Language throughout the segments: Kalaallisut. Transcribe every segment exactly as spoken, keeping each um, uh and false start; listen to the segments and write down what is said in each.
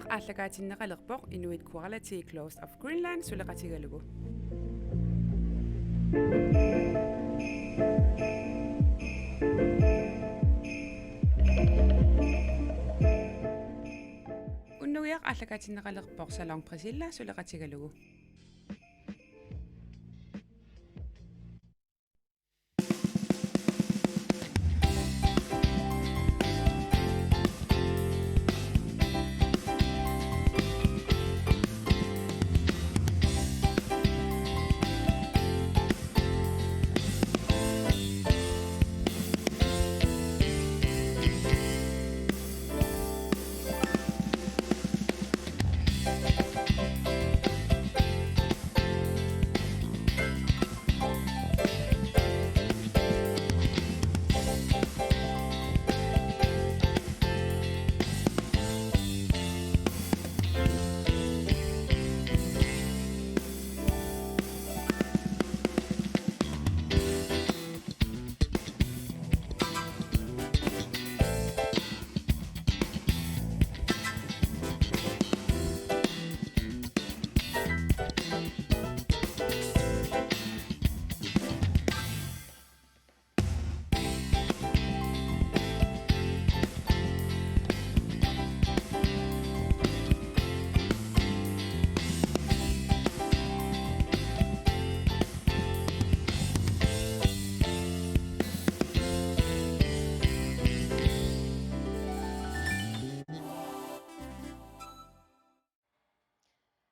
Aallakaatinneqalerpoq Inuit Quality Clothes of Greenland suleqatigalugu. Unnugiaq aallakaatinneqalerpoq Salon Priscilla suleqatigalugu.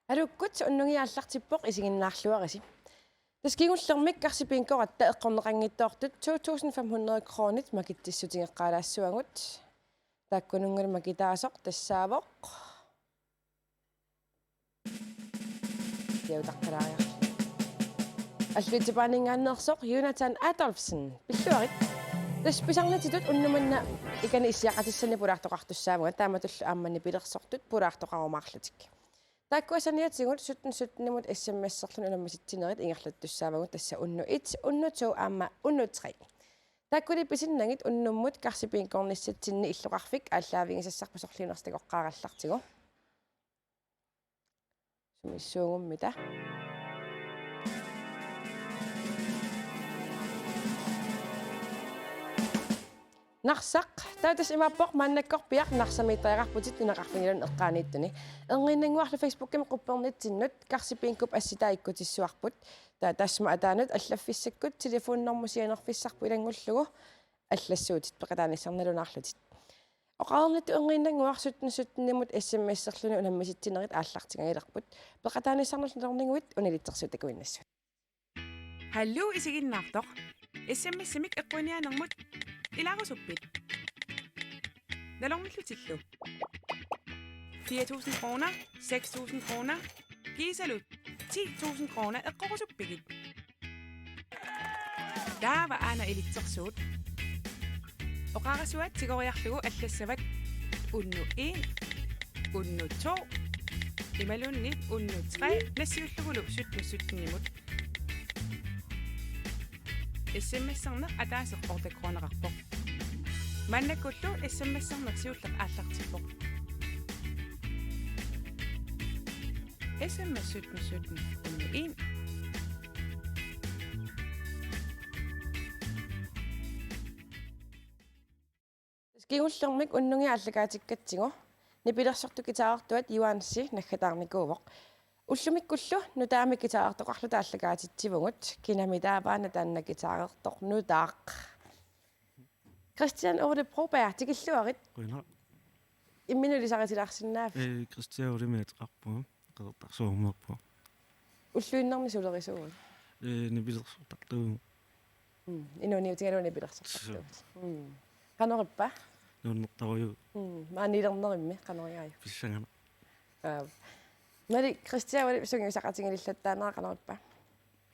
Aluukkut, unnugiaq aallartippoq, isiginnaarluarisi. Tassa kingullermik Karsi Bingoratta eqqorneqanngitsoortut to tusind fem hundrede kronit makitsissutigeqqaalaassavagut. Taakkununnga makitaasoq tassaavoq. Siutaqqalaariarlugu. Alluitsup Aaninngaanneersoq Jonathan Adolfsen. Pilluarit. Tassa pisarnitsitut unnuk manna ikani issiaqatissannik pulaartoqartussaavugut, taamatullu aamma nipilersortut pulaartoqarumaarlutik. Taakkua saniatigut sytten sytten-imut S M S-erluni unammisitsinerit ingerlattussaavagut, tassa unnuk et, unnuk to aamma unnuk tre. Taakkuli pisinnagit unnummut Karsi Bingornissatsinni illoqarfik aallaavigisassarput sorliunersoq takoqqaarallartigu. Sumissuugummita. Narsaq, taava tassa imaappoq maannakkorpiaq Narsamiittarputit nunaqarfimmilu eqqaaniittuni. Erniinnannguarlu Facebookimi quppernitsinnut Karsi Bingop assitaa ikkutissuarput. Taava taassuma ataanut allaffissakkut telefonnormu sianerfissarput ilanngullugu allassuutit peqataanissannut nalunaarlutit. Oqarnittut erniinnannguaq sytten sytten-imut S M S-erluni unammisitsinerit aallartingajalerput. Peqataanissannut nalorniguit unilitsersuut takuinnassaagut. Hallo isiginnaartoq. S M S-imik eqquiniaanermut ilaarusuppit? Nalornillutillu. Fire tusind kroner, seks tusind kroner, kiisalu ti tusind kroner eqqorusuppigit. Taava aana ilitsersuut. Oqarasuaat tigoriarlugu allassavat unnuk en, unnuk to, imaluunniit unnuk tre, nassiullugulu sytten sytten-imut. S M S-erneq ataaseq otte kroneqarpoq. Maannakkullu S M S-erneq siulleq aallartippoq. S M S sytten sytten unnuk en. Kingullermik unnugiaq aallakaatikkatsigu nipilersortut guitarertuat Juaansi naggataarnikuuvoq. Ullumikkullu nutaamik guitarertoqarluta aallakaatitsivugut, kinami taava taanna guitarertoq nutaaq. Christian Ole Broberg, tikilluarit. Qujanaq. Imminut ilisaritilaarsinnaavat. Ee, Christian Olemi ateqarpunga, Qeqertarsuarmeerpunga. Ulluinnarni sulerisuuit? Ee, nipilersortartuuvugut. Mm, inuuniutigalugu nipilersortartuuvugut. Mm. Qanorippa? Nuannertarujuuvoq. Mm, maaniilernerimmi qanoq igaajuk? Pissanganaq. Aap. Malik, Christian Olemi sungiusaqatigiillattaarnera qanorippa?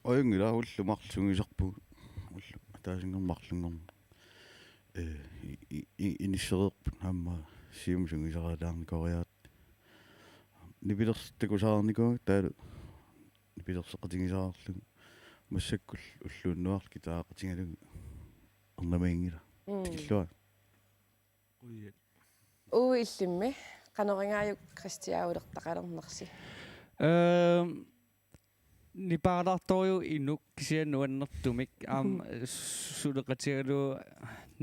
Ajunngilaq, ullut marluk sungiusarpugut. Ullut ataasinngormat marlunngormat. Ee, i-, i-, i-, inissereerput aamma siumut sungiusaqalaarnikuugatta. Nipilersortut takusaqarnikuugatta taavalu nipilersoqatigisaqarlugu. Massakkut ulluunnuarlu guitaraqatigalugu ernumaginngilaq. Mm. Tikilluarit. Qujan. Uagut illimmi Qanorigaajuk Kristiaavulertaqalernersi? Ehm, nipaalaartorujuk inuk kisianni nuannertumik aamma suleqatigalugu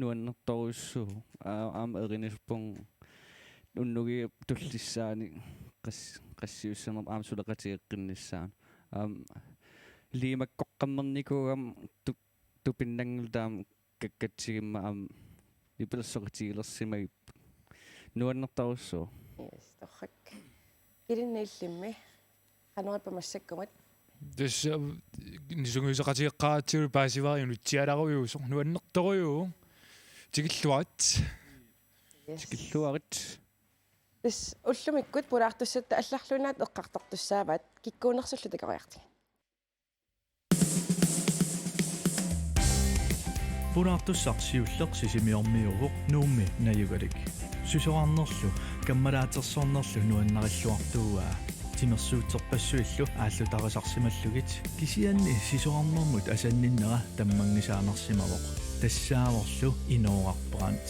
nuannertorujussuuvoq. Aa, aamma erinisuppunga unnugu tullissaani qas-, qassiussanerput aamma suleqatigeqqinnissaanut. Aamma liimakkoqqammernikuugama tu-, tupinnanngilaq taama kakkatsigimmat aamma nipilersoqatigilersimagipput. Nuannertorujussuuvoq. Yes, torrak. Ilinnut illimmi. Qanoq ippa massakkumut? Tassa, øh, nisungiuseqatigeqqaaratsigu paasivara inutsialarujuusoq, nuannertorujuuvoq. Tikilluarit. Yes. Tikilluarit. Tassa ullumikkut pulaartussatta allarluinnaat eqqartortussaavaat, kikkuunersullu takoriartigit. Pulaartussaq siulleq Sisimiormiuuvoq, Nuummi najugalik. Sisorarnerlu kammalaatersornerlu nuannarilluartuuaa. Timersuutserpassuillu aallutarisarsimallugit, kisianni sisorarnermut asanninnera tammanngisaannarsimavoq. Tassaavorlu Inooraq Brandt.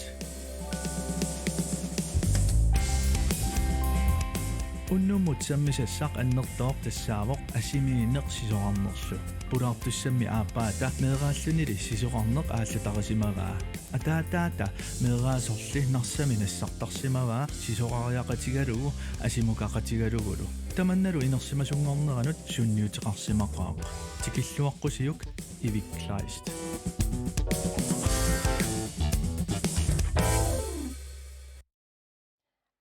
Unnummut sammisassaq annertooq tassaavoq asimiinneq sisorarnerlu. Pulaartussammi aappaata meeraallunili sisorarneq aallutarisimavaa. Ataataata meeraasorli Narsami nassartarsimavaa sisorariaqatigalugu asimukaqatigalugulu. Tamannalu inersimasunngorneranut sunniuteqarsimaqaaq. Tikilluaqqusiuk, Ivik Kleist.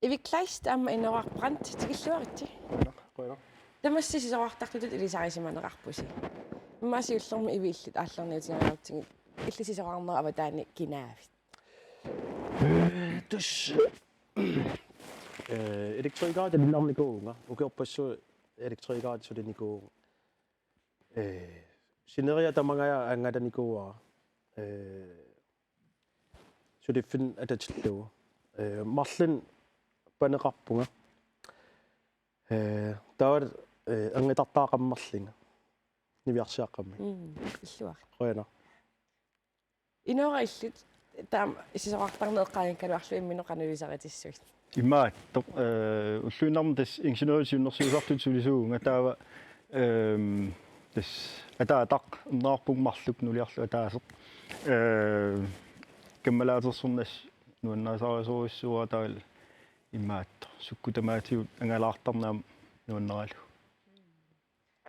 Ivik Kleist aamma Inooraq Brandt, tikilluaritsi. Qujanaq, qujanaq. Tamassi sisorartartutut ilisarisimaneqarpusi. Immaqa siullermik Ivi, illit aallarniutigaluartigit, illit sisorarnerup avataani kinaavit? Øh, tassa, øh, elektrikeritut ilinnarnikuuvunga, ukiorpassuit elektrikeritut sulinikuuvunga. Øh, sineriak tamangajaat angalanikuuara. Øh, suliffinnik atatillugu. Øh, marlunnik paneqarpunga. Øh, taava, øh, angitartaaqammerlunga. Niviarsiaqqammerlunga. Mm, illuaq. Qujanaq. Inooraq, illit taama sisorartarneq eqqaanngikkaluarlugu imminut qanoq ilisaritsissagit? Imaattoq, øh, ulluinnarni tassa ingeniørit siunnersuisartutut sulisuuvunga, taava, øhm, tassa ataataq ernerarpunga marluk nuliarlu ataaseq. Øh, kammalaatersorneq nuannarisarujussuuara, taavalu imaattoq sukkut tamaatigut angalaartarneq aamma nuannaralugu.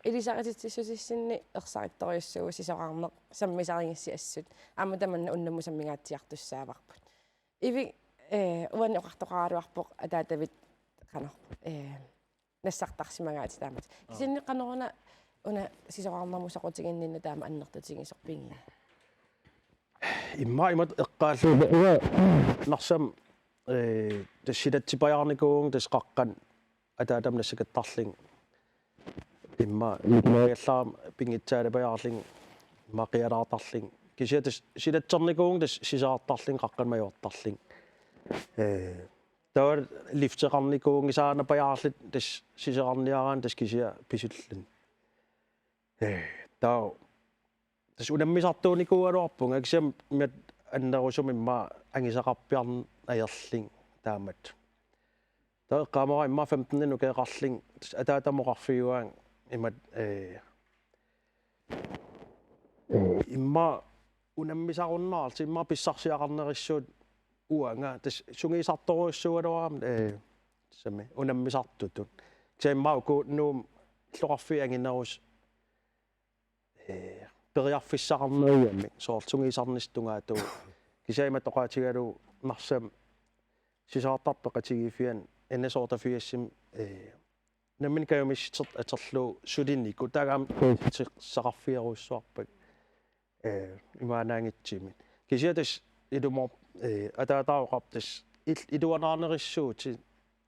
Ilisarititsissutissinni ersarittorujussuuvoq sisorarneq sammisarigissi assut. Aamma tamanna unnummut sammingaatsiartussaavarput. Ivi, øh, uani oqartoqaraluarpoq ataatavit qanoq, øh, nassartarsimagaatit taamatut. Aap. Kisianni qanoruna una sisorarnermut soqutiginninni taama annertutigisoq pigiga? Immaqa imatut eqqaallugu, uanga Narsami, øh, tassa silatsipajaarnikuuvunga, tassa qaqqani ataatama nassakattarlunga. Immaqa nikinaagallarama pinngitsaalipajaarlunga, immaqa qialaartarlunga. Kisianni tassa silatsernikuuvunga tassa sisorartarlunga, qaqqani majuartarlunga. Øh, taava lifteqarnikuunngisaanapajaarluta tassa sisorarniaraanni tassa kisianni pisulluni. Øh, taava tassa unammisartuunikuugaluarpunga, kisianni imatut annerusumik immaqa angisaqarpiarneq ajorlunga taamatut. Taava eqqaamavara immaqa femteninik ukioqarlunga, tassa ataatama oqarfigaanga imatut, øh, øh, immaqa unammisarunnaarluta, immaqa pissarsiaqarnerussuuvoq uanga, tassa sungiusartorujussuugaluarama, øh, tassami unammisartutut. Kisianni immaqa uku Nuummi illoqarfiit anginerusut, øh, periarfissaqarnerugami, soorlu sungiusarnissaq tungaatigut. Kisianni imatut oqaatigalugu Narsami sisorartartut peqatigiiffianni N S otteogfirsimi, øh, nammineq kajumissutissat atorlugu sulinikut, taakku aamma kajumissuteqarfigerujussuarpakka, øh, imaannaanngitsumik. Kisianni tassa ilumoor-, øh, ataataga oqarpoq tassa il-, iluanaarnerussuutit,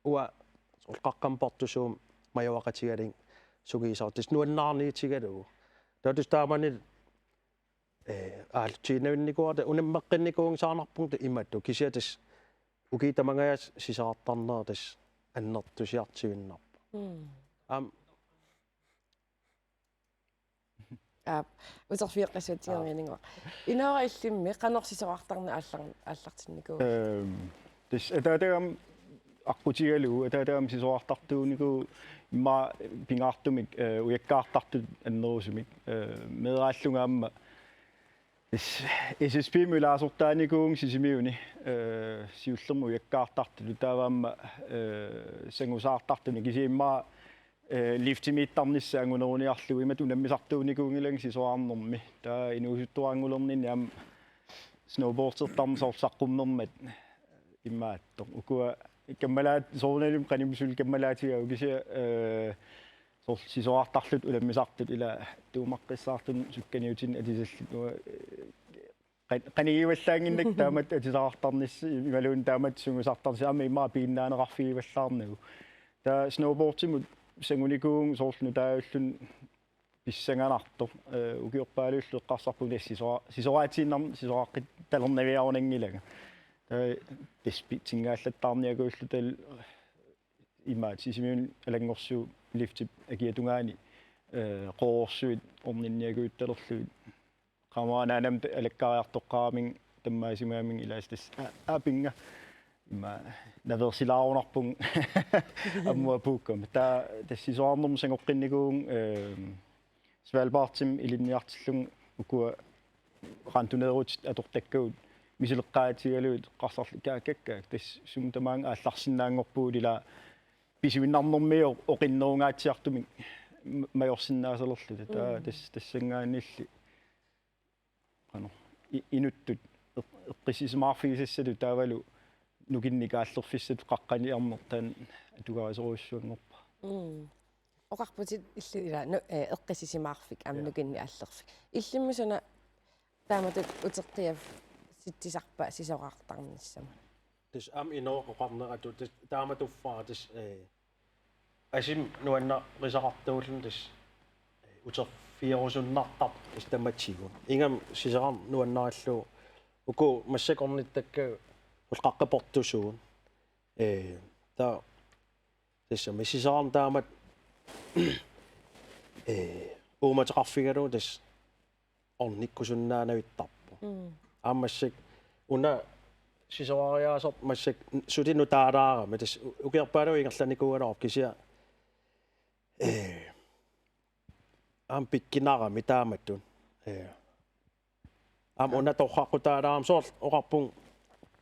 uanga soorlu qaqqamut portusuumik majuaqatigalunga sungiusartut, tassa nuannaarniutigalugu. Taava tassa taamani, øh, aallutsiinnarnikuuara, unammeqqinnikuunngisaannarpunga imatut, kisianni tassa ukiut tamangajaasa sisorartarnera tassa annertusiartuinnarpoq. Mm. Aamma. Aap, uterfigeqqissuutigerinnikuuara. Aap. Inooraq, illimmi qanoq sisorartarneq aallar-, aallartinnikuuit? Øhm, tassa ataatagami aqqutigalugu ataataga aamma sisorartartuunikuuvoq immaqa pingaartumik, eh, ujakkaartartut annerusumik, eh, meeraallunga aamma. Tassa S S P-mi ilaasortaanikuuvunga Sisimiuni, eh, siullermik ujakkaartartutut taava aamma, eh, sangusaartartuni kisianni immaqa, eh, liftimiittarnissaq anguneruniarlugu imatut unammisartuunikuunngilanga sisorarnermi. Taava inuusuttuarangulerninni aamma snowboardertarneq soorlu saqqummermat imaattoq. Ukua kammalaat soorunalimi qanimut suli kammalaatigaavut kisianni, eh, soorlu sisorartarluta unammisartut ila tuumaqqissaartut sukkaniutinni atisallit, eh, qan-, qanigivallaannginnakku taamatut atisaqartarnissaq imaluunniit taamatut sungusartarnissaq aamma immaqa piginnaaneqarfigivallaarnagu. Taava snowboardimut sangunikuuvunga soorlu nutaajulluni pissanganartoq, eh, ukiorpaaluillu eqqarsarpunga tassa sisora-, sisoraatiinnarmik sisoraqqittalernaaviarunanngilanga. Taava tassa pitsinngaallattaarniakuilluta imaattoq Sisimiuni alanngorsuup liftip akiatungaani, eh, qoororsuit orninniakujuttalerlugit. Qaammatit anaanamik alakkariartoqqaaramik tammaasimagamiuk ilaasa tassa a-, aapinga. Immaqa naveersilaarunarpunga ammut apuukkama. Taava tassa sisorarnermut sangoqqinnikuuvunga, eh, Svalbardimi ilinniartillunga ukua randoneerutit atortakkagut misileqqaatigalugit eqqarsarlunga kaakakkaak tassa sumut tamaanga aallarsinnaanngorpugut ila pisuinnarnermioq oqinnerungaatsiartumik ma-, majorsinnaasalerluta. Taava Mm. tassa tassanngaanniilli qanoq i-, inuttut eq-, eqqissisimaarfigisassatut taavalu nukinnik aallerfissatut qaqqaniarneq taanna atugarisorujussuanngorpara. Mm. Oqarputit illit ila nu-, eh, eqqissisimaarfik aamma Ja. nukinnik aallerfik. Illimmi suna taamatut uteqqiassitsisarpa sisorartarnissamut? Tassa aamma inooq oqarneratut tassa taamatuffaa tassa, eh, asima nuannarisaqartuulluni tassa, eh, uterfigerusunnartarpoq tassa tamatigut. Ingammik sisorarneq nuannarillugu uku massakkut ornittakkagut ullut qaqqat portusuut. Eh, taava tassami sisorarneq taamatut, eh, uummateqarfigalugu tassa ornikkusunnaanavittarpoq. Mm. Aamma massakkut una sisorariaaserput massakkut suli nutaalaarami. Tassa u-, ukiorpaaluit ingerlanikuugaluarput kisianni, eh, aamma pikkunarami taamatut. Eh, aamma Ja. una torraqqutaalaarami soorlu oqarpunga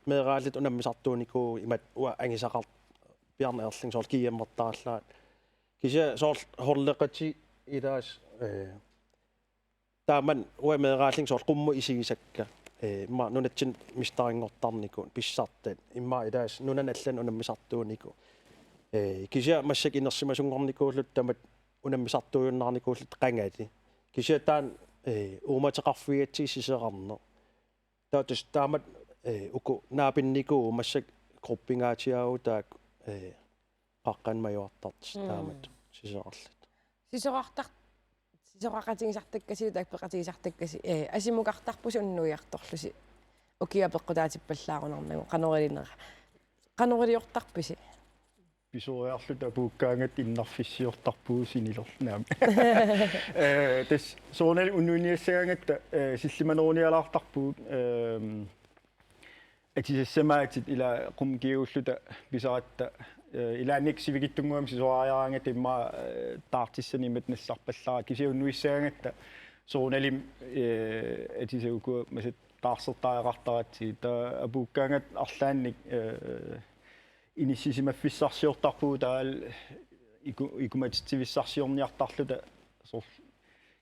meeraalluta unammisartuunikuuvugut imatut uanga angisaqartoq Bjarne Erling soorlu GM-ertarallaat. Kisianni soorlu holdeqatigiit ilaasa, eh, taamani uanga meeraalluta soorlu qummut isigisakka, eh, immaqa nunatsinni mesterinngortarnikuupput pissartat. Immaqa ilaasa nunanut allanut unammisartuunikuupput. Eh, kisianni massakkut inersimasunngornikuulluta tamatta unammisartuujunnaarnikuulluta qangali. Kisianni taanna, eh, uummateqarfigatsigu sisorarneq. Taava tassa taamatut, eh, uku naapinnikuuvugut massakkut gruppingaatigaavut taakku, eh, qaqqanik majuartartut Mm. taamatut sisorarluta. Sisorartar-, sisoraqatigisartakkasi, taakku peqatigisartakkasi, eh, asimukartarpusi unnuiartorlusi. Ukiut peqqutaatippallaarunarnagu, qanoq ilinera. Qanoq iliortarpisi? Pisoriarluta apuukkaangatta innarfissiortarpugut sinilerluta naamik. Eh, tassa soorunalimi unnuiniassagaangatta, eh, sillimanerunialaartarpugut, ehm, atisassamaatit ila qummut kingulluta pisaratta, eh, ilaannikkut sivikitsunnguamik sisorariaraangatta immaqa, eh, taartissanik imatut nassarpallaaraat kisianni unnuissagaangatta soorunalimi, eh, atisat ukua massakkut taarsertariaqartaratsigit taava apuukkaangatta arlaannik, eh, inissisimaffissarsiortarpugut taavalu iku-, ikumatitsivissarsiorniartarluta soorlu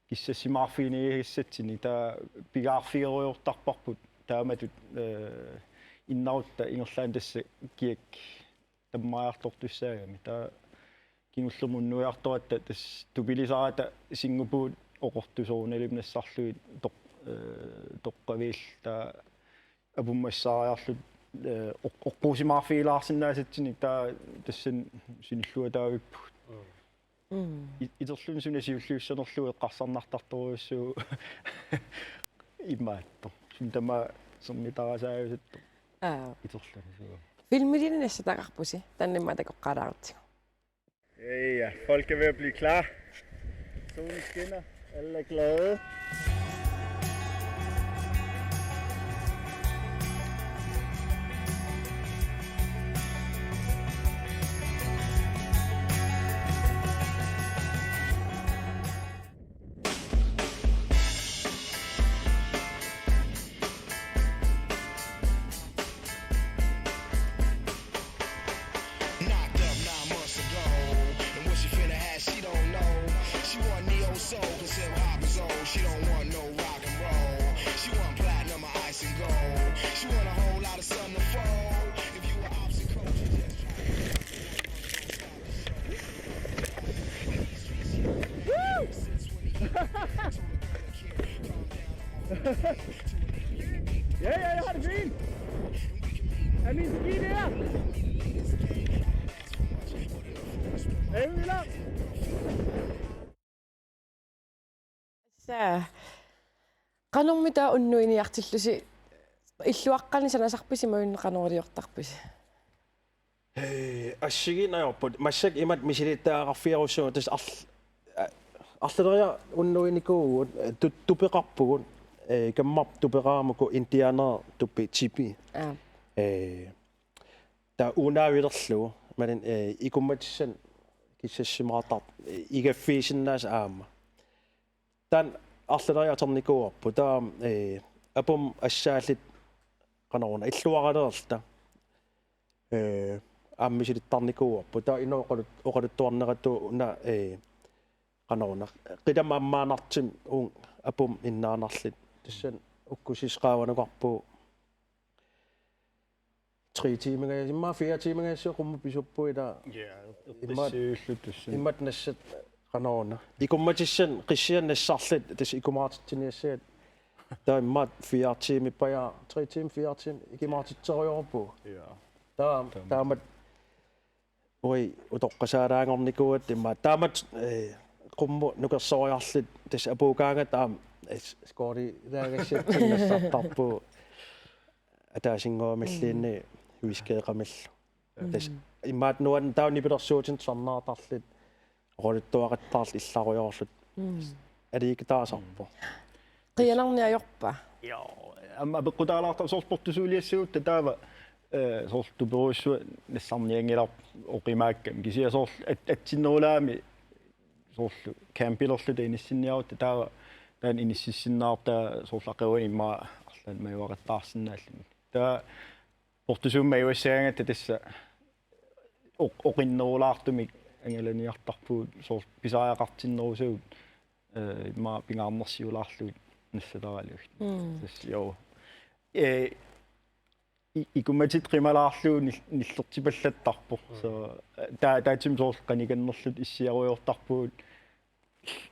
kissassimaarfiginiagassatsinnik taava pigaarfigerujoortarparput taamatut, eh, innarutta ingerlaannaq tassa kiak tammariartortussaagami. Taava kingullermik unnuiartoratta tassa tupilisarata Singapore oqortut soorunalimi nassarlugit toq-, eh, toqqaviilluta taava apummassaariarluta, eh, oq-, oqquusimaarfigilaarsinnaasatsinnik taava tassani sinilluataavippugut. Mm. I-, iterluni suna siulliussanerlugu eqqarsarnartartorujussuuvoq imaattoq. Suna tamaat sermitarasaajusuttoq. Aa. Iterluni suu. Filmiliini nassataqarpusi, taanna immaqa takoqqaalaarutsigu. Ja, ja, folk er ved at blive klar. Solen skinner. Alle er glade. Ja, ja, jeg har det fint. Er min ski der? Er vi der? Tassa qanormita unnuiniartillusi, illuaqqani sanasarpisi imaluunniit qanoruliortarpisi? Ee, assigiinngitsorput massakkut imatut misilittagaqarfigerussuugut, tassa arl-, a-, arlaleriarluta unnuinikuuvugut, ee, tu-, tupeqarpugut, ee, kammarp tuperaamut uku indianerit tupipput. Aa. Ee, taava uunaavilerlugu, imaluunniit, ee, ikummatissat kissassimaartartut, ee, igaffigisinnaasut aamma. Taanna arlaleriarluta atornikuuarput. Taava, ee, apummut assaalluta qanoruna illuaralerluta. Ee, aamma misilittarnikuuarput. Taava inuk oqalut-, oqaluttuarneratut una, ee, qanoruna. Qilanaammaanartumik uunga apummut innaanarluta. Tassani ukkusisqaavanukarpu tre tiimingajassat, immaqa fire tiimingajassat qummut pisuppugut ilaa. Ja, immaqa eqqissiviulluta tassani. Immaqa nassat qanoruna. Ikummatissat qissiat nassarluta tassa ikumaartitsiniassagat. Taava immaqa fire tiimit paja, tre tiimit, fire tiimit ikumaartitserujoorpugut. Ja. Taava, taama. Taamatut ui utoqqasaalaanngornikuugatta immaqa. Taamatut, ee, qummut nukersoriarluta tassa apuukaangata aamma, ee, scoreeraagassi nassartarpugut. Ataasinnguamilluunniit whiskeeqamillu. Mm. Tassa immaqa nuann-, taava nipilersuutinik tusarnaartarluta oqaluttuaqattaarluta illarujoorluta. Mm. Aliikkutaasarpoq. Qiianarniarpa? Ja, aamma apeqqutaalaartarpoq soorlu portusuuliassagutta taava, ee, soorlu tuperujussuaq nassarnianngilarput oqimaakkami. Kisianni soorlu at-, atsinnerulaami soorlu campilerluta inissinniarutta taava taanna inississinnaavoq taava soorlu aqaguani immaqa arlaannik majuaqattaarsinnaalluni. Taava portusuumik majuassagaangatta tassa oq-, oqinnerulaartumik angalaniartarpugut soorlu pisariaqartinnerusugut, ee, immaqa pingaarnersiulaarlugit nassataralugit. Mm. Tassa joo. Ee, i-, ikummatitut qimalaarlugu nil-, nillertipallattarpoq. Mm. So, ee, taa-, taatsimik soorlu qanikannerluta issiarujoortarpugut.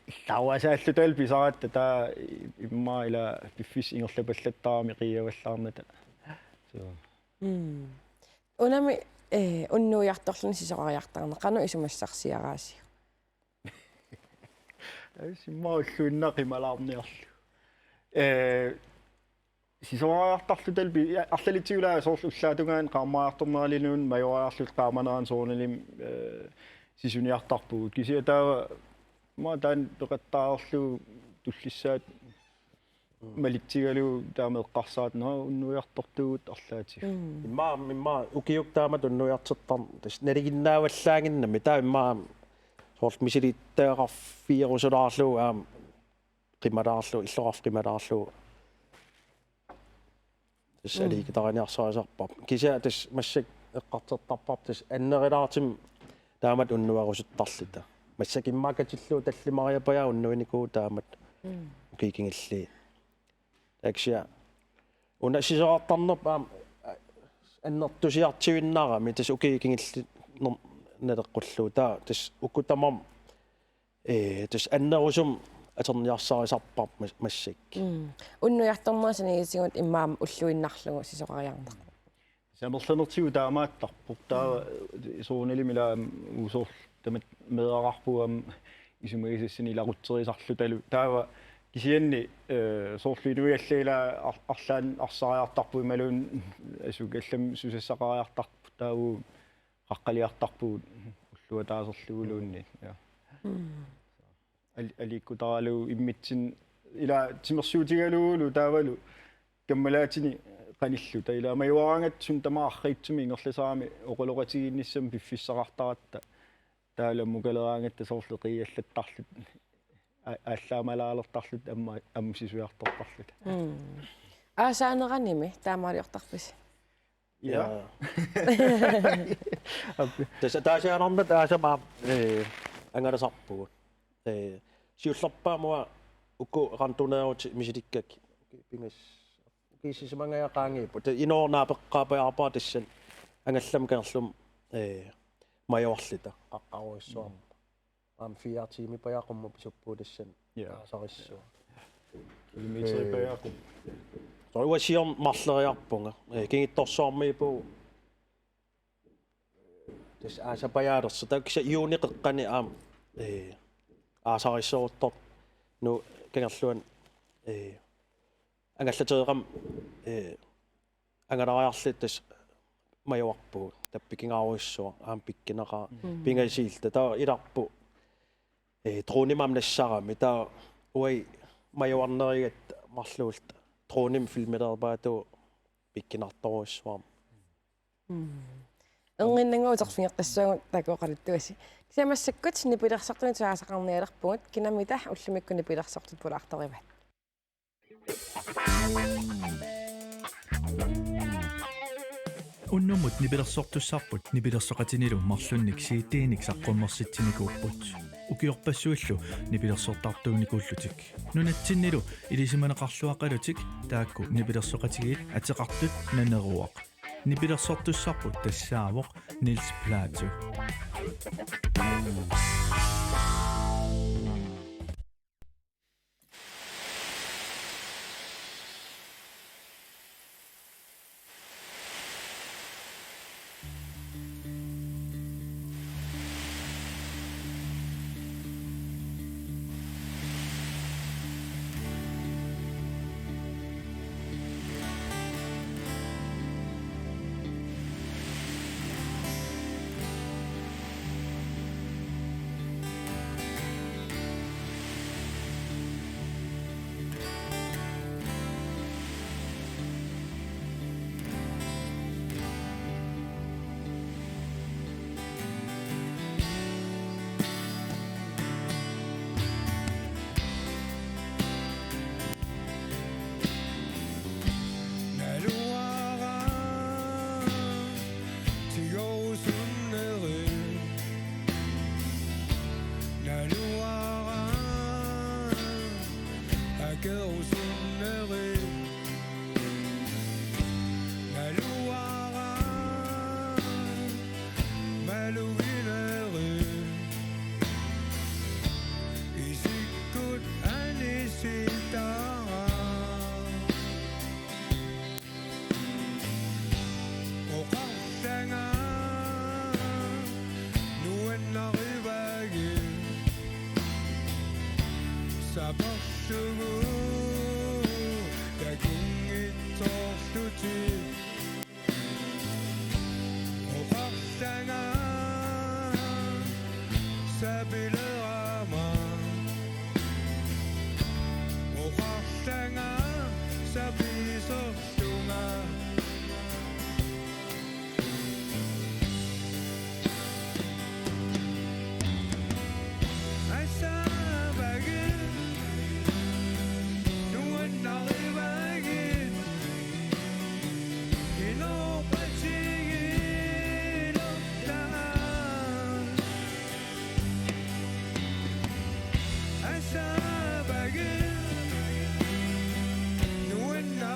Illaasaallutalu pisaratta taava immaqa ilaa piffissap ingerlapallattarami qiiavallaarnata. So. Mm. Unami, ee, unnuiartorluni sisorariartarneq qanoq isumassarsiaraasiuk? Tassa immaqa ulluinnaq qimalaarniarlugu. Ee, sisorariartarlutalu pi-, ja, arlalitsigut ilaa soorlu ullaatungaani qaammaariartorneralinuunniit majuariarluta qaamanerani soorunalimi, ee, sisuniartarpugut. Kisianni taava immaqa taanna peqattaarlugu tullissaata malitsigalugu taama eqqarsartarput, nå, unnuiartortugut arlaatigut. Mm. Immaqa, immaqa ukiukkut taamatut unnuiartortarneq tassa nalinginnaavallaannginnami, taava immaqa soorlu misilittagaqarfigerusulaarlugu aamma qimalaarlugu, illoqarfik qimalaarlugu. Tassa, mm, aliikkutariarsarisarparput. Kisianni tassa massakkut eqqartortarparput tassa annerulaartumik taamatut unnuerusuttarluta. Massakkut immaqa katillugu tallimariapajaaq unnuinikuuvugut taamatut. Mm. Ukiut kingulliit. Taava kisianni una sisorartarnerput aamma annertusiartuinnarami tassa ukiut kingulliit ner-, naleqqullugu. Taava tassa uku tamarmik ee, tassa annerusumik atorniarsarisarparput mas-, massakkut. Mm. Unnuiartornerit saniatigut immaqa ulluinnarlugu sisorariarneq. Amerlanertigut taamaattarpoq. Taava, mm, soorunalimi ilaa usoor tamat meeraqarpugut aamma isumagisassanik ilaqutserisarlutalu. Taava kisianni, ee, soorlu inuit allat ilaa ar-, arlaannik arsariartarput imaluunniit asukkallam susassaqariartarput taava qaqqaliartarpugut ulluataaserluguluunniit. Ja. Mm. Al-, aliikkutaralugu immitsinnut ilaa timersuutigalugulu taavalu kammalaatinik qanilluta. Ilaa majuaraangatta suna tamaat arriitsumik ingerlasarami oqaloqatigiinnissamut piffissaqartaratta. Taavalu ammukaleraangatta soorlu qiiallattarluta. A-, aallaamalaalertarluta aamma, aamma sisuiartortarluta. Mm. Aasaaneranimi taamaaliortarpisi? Ja. Ja. Tassa ataasiaannarnata aasama, ee, angalasarpugut. Ee, siullerpaamut uku rantuneerut misilikkakka. Pingas-, ukiut sisamangajaat qaangiupput. Tassa inuk naapeqqaapajaarpara tassani angallamut kangerlumut, ee, majuarluta qaqqarujussuarmik. Aamma fire tiimit pajaaq qummut pisuppugut tassani. Ja. Taasarissua. Dimitri Ee. Pajaku. Soorlu uanga siorna marloriarpunga. Ee, Kingittorsuarmiippugut. Tassa aasapajaalersoq. Taava kisianni juunip qeqqani aamma, ee, aasarissoruttornut Kangerluani, ee, angallatereqarmat, ee, angalariarluta tassa majuarpugut. Taava pikigaarujussuaq aamma pikkunaqaaq. Mm. Pingasuulluta. Taava ilarput, ee, dronimik aamma nassarami. Taava uagut majuarnerigatta marluulluta dronimik filmiliorpaatut pikkunartorujussuarmik. Mm. Erniinnannguaq uterfigeqassaagut taakku oqaluttuasi. Kisianni massakkut nipilersortunut tusagassaqarnialerpugut, kinamita ullumikkut nipilersortut pulaartorivat. Unnummut nipilersortussarput nipilersoqatinilu marlunnik C D-nik saqqummersitsinikuupput. Ukiorpassuillu nipilersortartuunikuullutik. Nunatsinnilu ilisimaneqarluaqalutik taakku nipilersoqatigiit ateqartut naneruvoq. Nipilersortussarput tassaavoq Niels Platou. Naluara tigoorusunnerit. Naluara akerusunnerit. Naluara maluginerit. Isikkut anisitara. Oqarlanga nuannarivagit. Saperlugu takunngitsoorlutit. Oqarlanga sapilerama. Oqarlanga sapisorlunga. Assaavagit, nuannarivagit, inorpatigiilertaa. Assaavagit, nuanna-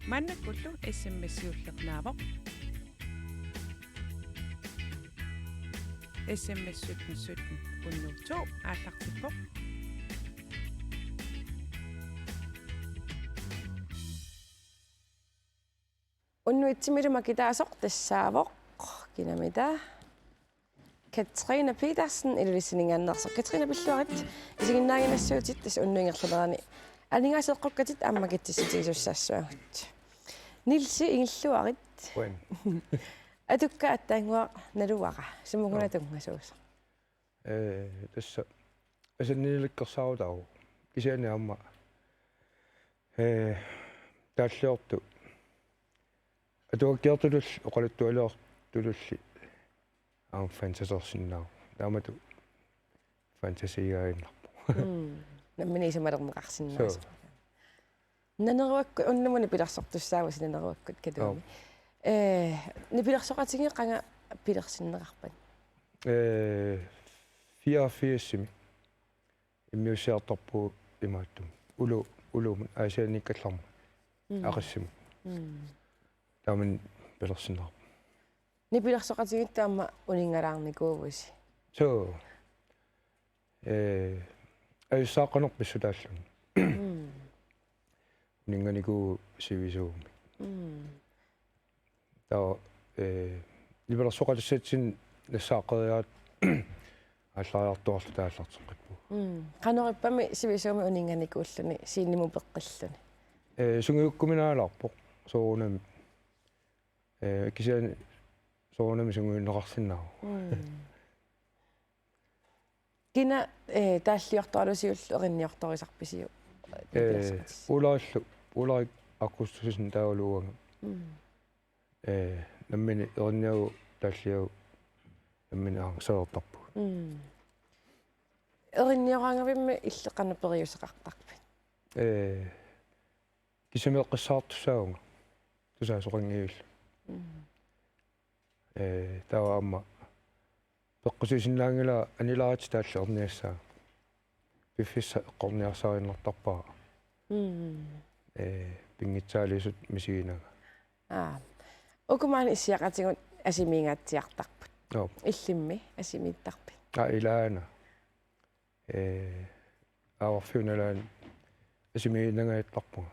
Maannakkullu S M S siulleq naavoq. S M S sytten sytten hundrede og to aallartippoq. Unnuitsimilu makitaasoq tassaavoq kinamita Katrine Petersen Ilulissaninngaanneersoq. Katrine, pilluarit. Isiginnaaginnassaatit tassa unnuap ingerlanerani aningaaseqqukkatit aamma kitsitigisussaassuagut. Niels, ingilluarit. Qujan. Atukka aatsaannguaq naluara. Sumut-una Joo. tunngasuusoq? Ee, tassa asannilikkersaarutaavoq. Kisianni aamma, ee, taalliortut atuakkiortullu oqaluttualiortullu aamma fantasersinnaavoq. Taamatut fantasigaaginnarpoq. Mm. Nammineq isumaliorneqarsinnaasoq. Suu. Naneruakkut, unnumut nipilersortussaavusi Naneruakkut Kaluumi. Joo. Ee, nipilersoqatigiit qanga pilersinneqarpat? Ee, fireogfirsimi. Immiussiartorpugut imaattumik. Ulu-, ulumut Aasianniikkallarmat. Mm. Aqissimut. Mm. Taamani pilersinneqarpoq. Nipilersoqatigiit aamma uninngalaarnikuuvusi? Suu. Ee, ajussaaqqaneq pissutaalluni. Mm. Uninnganikuuvugut sivisuumik. Mm. Taava, ee, nipilersoqatissatsinni nassaaqqeriaat aallariartuarluta aallarteqqippugut. Mm. Qanoq ippami sivisuumik uninnganikuulluni scenemut peqqilluni? Ee, sungiukkuminaalaarpoq soorunami. Ee, kisianni soorunami sungiunneqarsinnaavoq. Mm. Kina, ee, taalliortoralusiullu erinniortorisarpisiuk? Ee, Nipilersoqatissi. Ulaalu, Ulrik Augustussenip taavalu uanga. Mm. Ee, nammineq erinniagut taalliagut nammineq arrangerertarpugut. Mm. Erinniorangavimmi illit qanoq periuseqartarpit? Ee, kisimiiqqissaartussaavunga. Tusaasoqanngivillunga. Mm. Ee, taava aamma peqqusiisinnaanngilanga anilaaritsi taalliorniassaanga. Piffissaq eqqorniarsariinnartarpara. Mm. Ee, pinngitsaaliisut misiginanga. Aa. Uku maani issiaqatigut asimiingaatsiartarput. Joo. Illimmi asimiittarpit? Aa, ilaana. Ee, aavarfiup nalaani asimiiginnangajaattarpunga.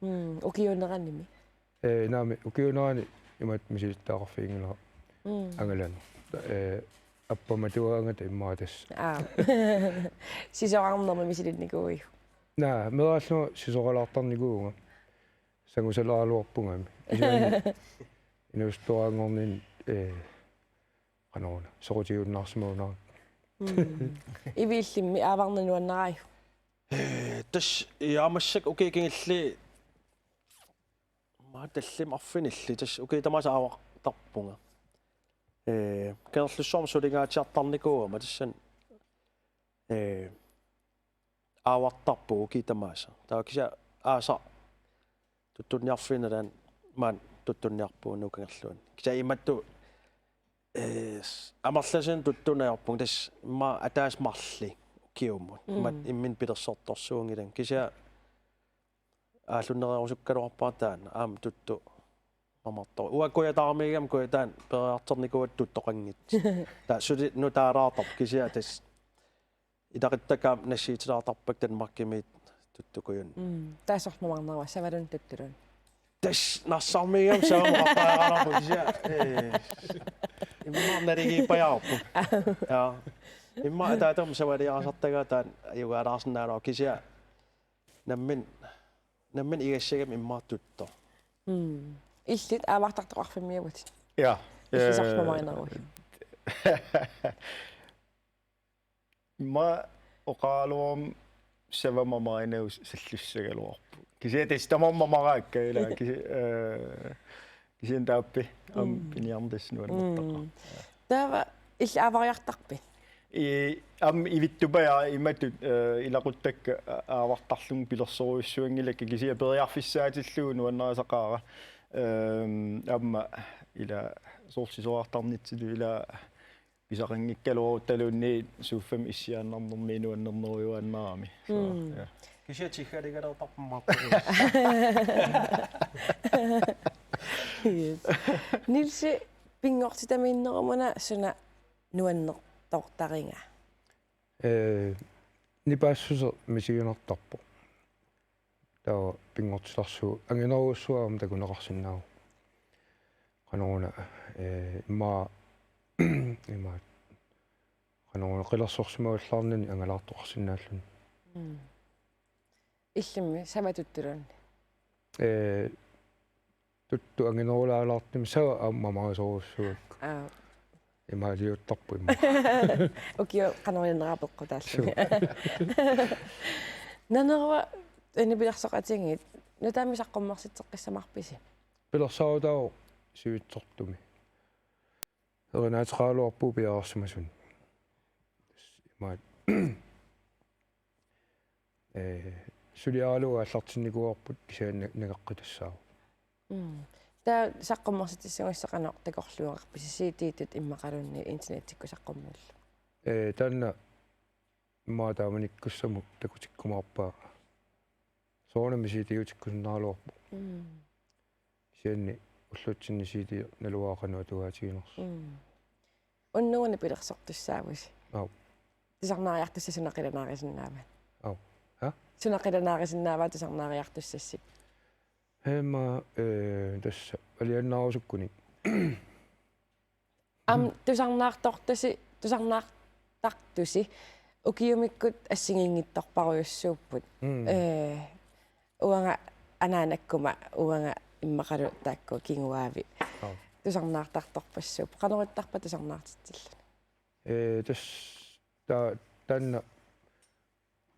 Mm, ukiuuneranimi? Ee, naamik, ukiuunerani imatut misilittagaqarfiginngilara Mm. angalanut. Ee, appamatuaangata immaqa tassa. Aa. Sisorarnermi misilinnikuuiuk? Naa, meeraallunga sisoralaartarnikuuvunga. Sangusaleraluarpungami. Kisianni inuusuttoraanngorninni, ee, qanoruna, soqutigiunnaarsimavunga. Mm. Ivi, illimmi aavarneq nuannaraajuk? Ee, tassa, ii, aamma massakkut ukiut kingulliit, aamma tallimat arfinillit, tassa ukiut tamaasa aavartarpunga. Ee, Kangerlussuarmi sulingaatsiartarnikuugama tassani, ee, aavartarpugut ukiut tamaasa. Taava kisianni aasaq tuttunniarfiup nalaani maani tuttunniarpugut Nuup Kangerluani. Kisianni imatut, ee, s-, amerlasuunik tuttuneq ajorpunga, tassa immaqa ataaseq marluk ukiumut. Mm. Imatut imminut pilersortorsuunngilanga. Kisianni aallunnererusukkaluarpara taanna, aamma tuttu mamartoq. Uanga Kujataarmiigama Kujataani peroriartornikuugatta tuttoqanngitsoq. Taava suli nutaalaartarpoq kisianni tassa ilaquttakka aamma nassiutilaartarpakka Danmarkimiittut tuttukujunnik. Mm. Tassa soorlu mamarneruva, Savalunut tuttuluni? Tassa Narsarmiigama Savamut oqartariaqarpoq kisianni, ee, immaqa naligiippajaarpoq. Jaa. Immaqa ataatama Savaliarisartagaa taanna ajugaalaarsinnaagaluarpoq kisianni nammineq, nammineq igassagama immaqa tuttoq. Mm. Illit aavartartoqarfimmiuvutit? Ja. Illit soorlu, ee, mamarineruit? Immaqa oqaraluarama Savamut mamarinagu sallussagaluarpoq. Kisianni tassa tamarmik mamaraakka ilaa, kisi-, ee, kisianni taappi aamma Mm. piniarneq tassa nuannertaqaaq. Mm. Taava illit aavariartarpit? Ii, aamma ivittupajaaq imatut, ee, ilaquttakka a-, aavartarlunga pilersorujussuanngilakka kisianni periarfissaatillugu nuannarisaqaara. Ehm, aamma ilaa soorlu sisorartarnitsilu ilaa pisaqanngikkaluaruttaluunniit suuffami issiaannarnermi nuannernerujuaannarami. Så, Mm. Ja. Kisianni tiggaligalertarput maartoq. Yes. Nielsi, pinngortitamiinnerumuna suna nuannertortariga? Ee, nipaassuseq misiginartarpoq. Taava pinngortitarsuuvoq anginerujussuaq aamma takuneqarsinnaavoq. Qanoruna, ee, immaqa, immaqa, qanoruna qilersorsimavallaarnani angalaartoqarsinnaalluni. Mm. Illimmi, sava tuttuluunniit? Ee, tuttu anginerulaalaartumik sava aamma mamarisorujussuugakku. Aa. Imaaliuttarpoq immaqa. Ukiut qanoq inneraa peqqutaalluni. Suu. Nanerva nipilersoqatigiit, nutaamik saqqummersitseqqissamarpisi? Pilersaarutaavoq sivitsortumik. Erinaateqaraluarpugut piareersimasuni. Imaat. Ee, suliaralugu aallartinnikuuarput kisianni nangeqqitassaavoq. Mm. Taava saqqummersitsissagussi qanoq takorluugaqarpisi, C D-tut immaqaluunniit internettikkut saqqummiillugu? Ee, taanna immaqa taamanikkussamut takutikkumaarpaa. Soorunami C D-utikkusunnaaraluarpoq. Mm. Kisianni ullutsinni C D naluara qanoq atugaatiginersoq. Mm. Unnugu nipilersortussaavusi? Aap. Tusarnaariartussasi suna qilanaarisinnaava? Aap. Ha? Suna qilanaarisinnaava tusarnaariartussasi? Immaqa, ee, tassa alianaarusukkunik. Aamma tusarnaartortusi, tusarnaartartusi ukiumikkut assigiinngitsorpassuupput. Mm. Ee, uanga anaanakkuma, uanga immaqalu taakku kinguaavi. Aap. Tusarnaartartorpassuupput. Qanoq ittarpa tusarnaartitsilluni? Ee, tassa ta-, taanna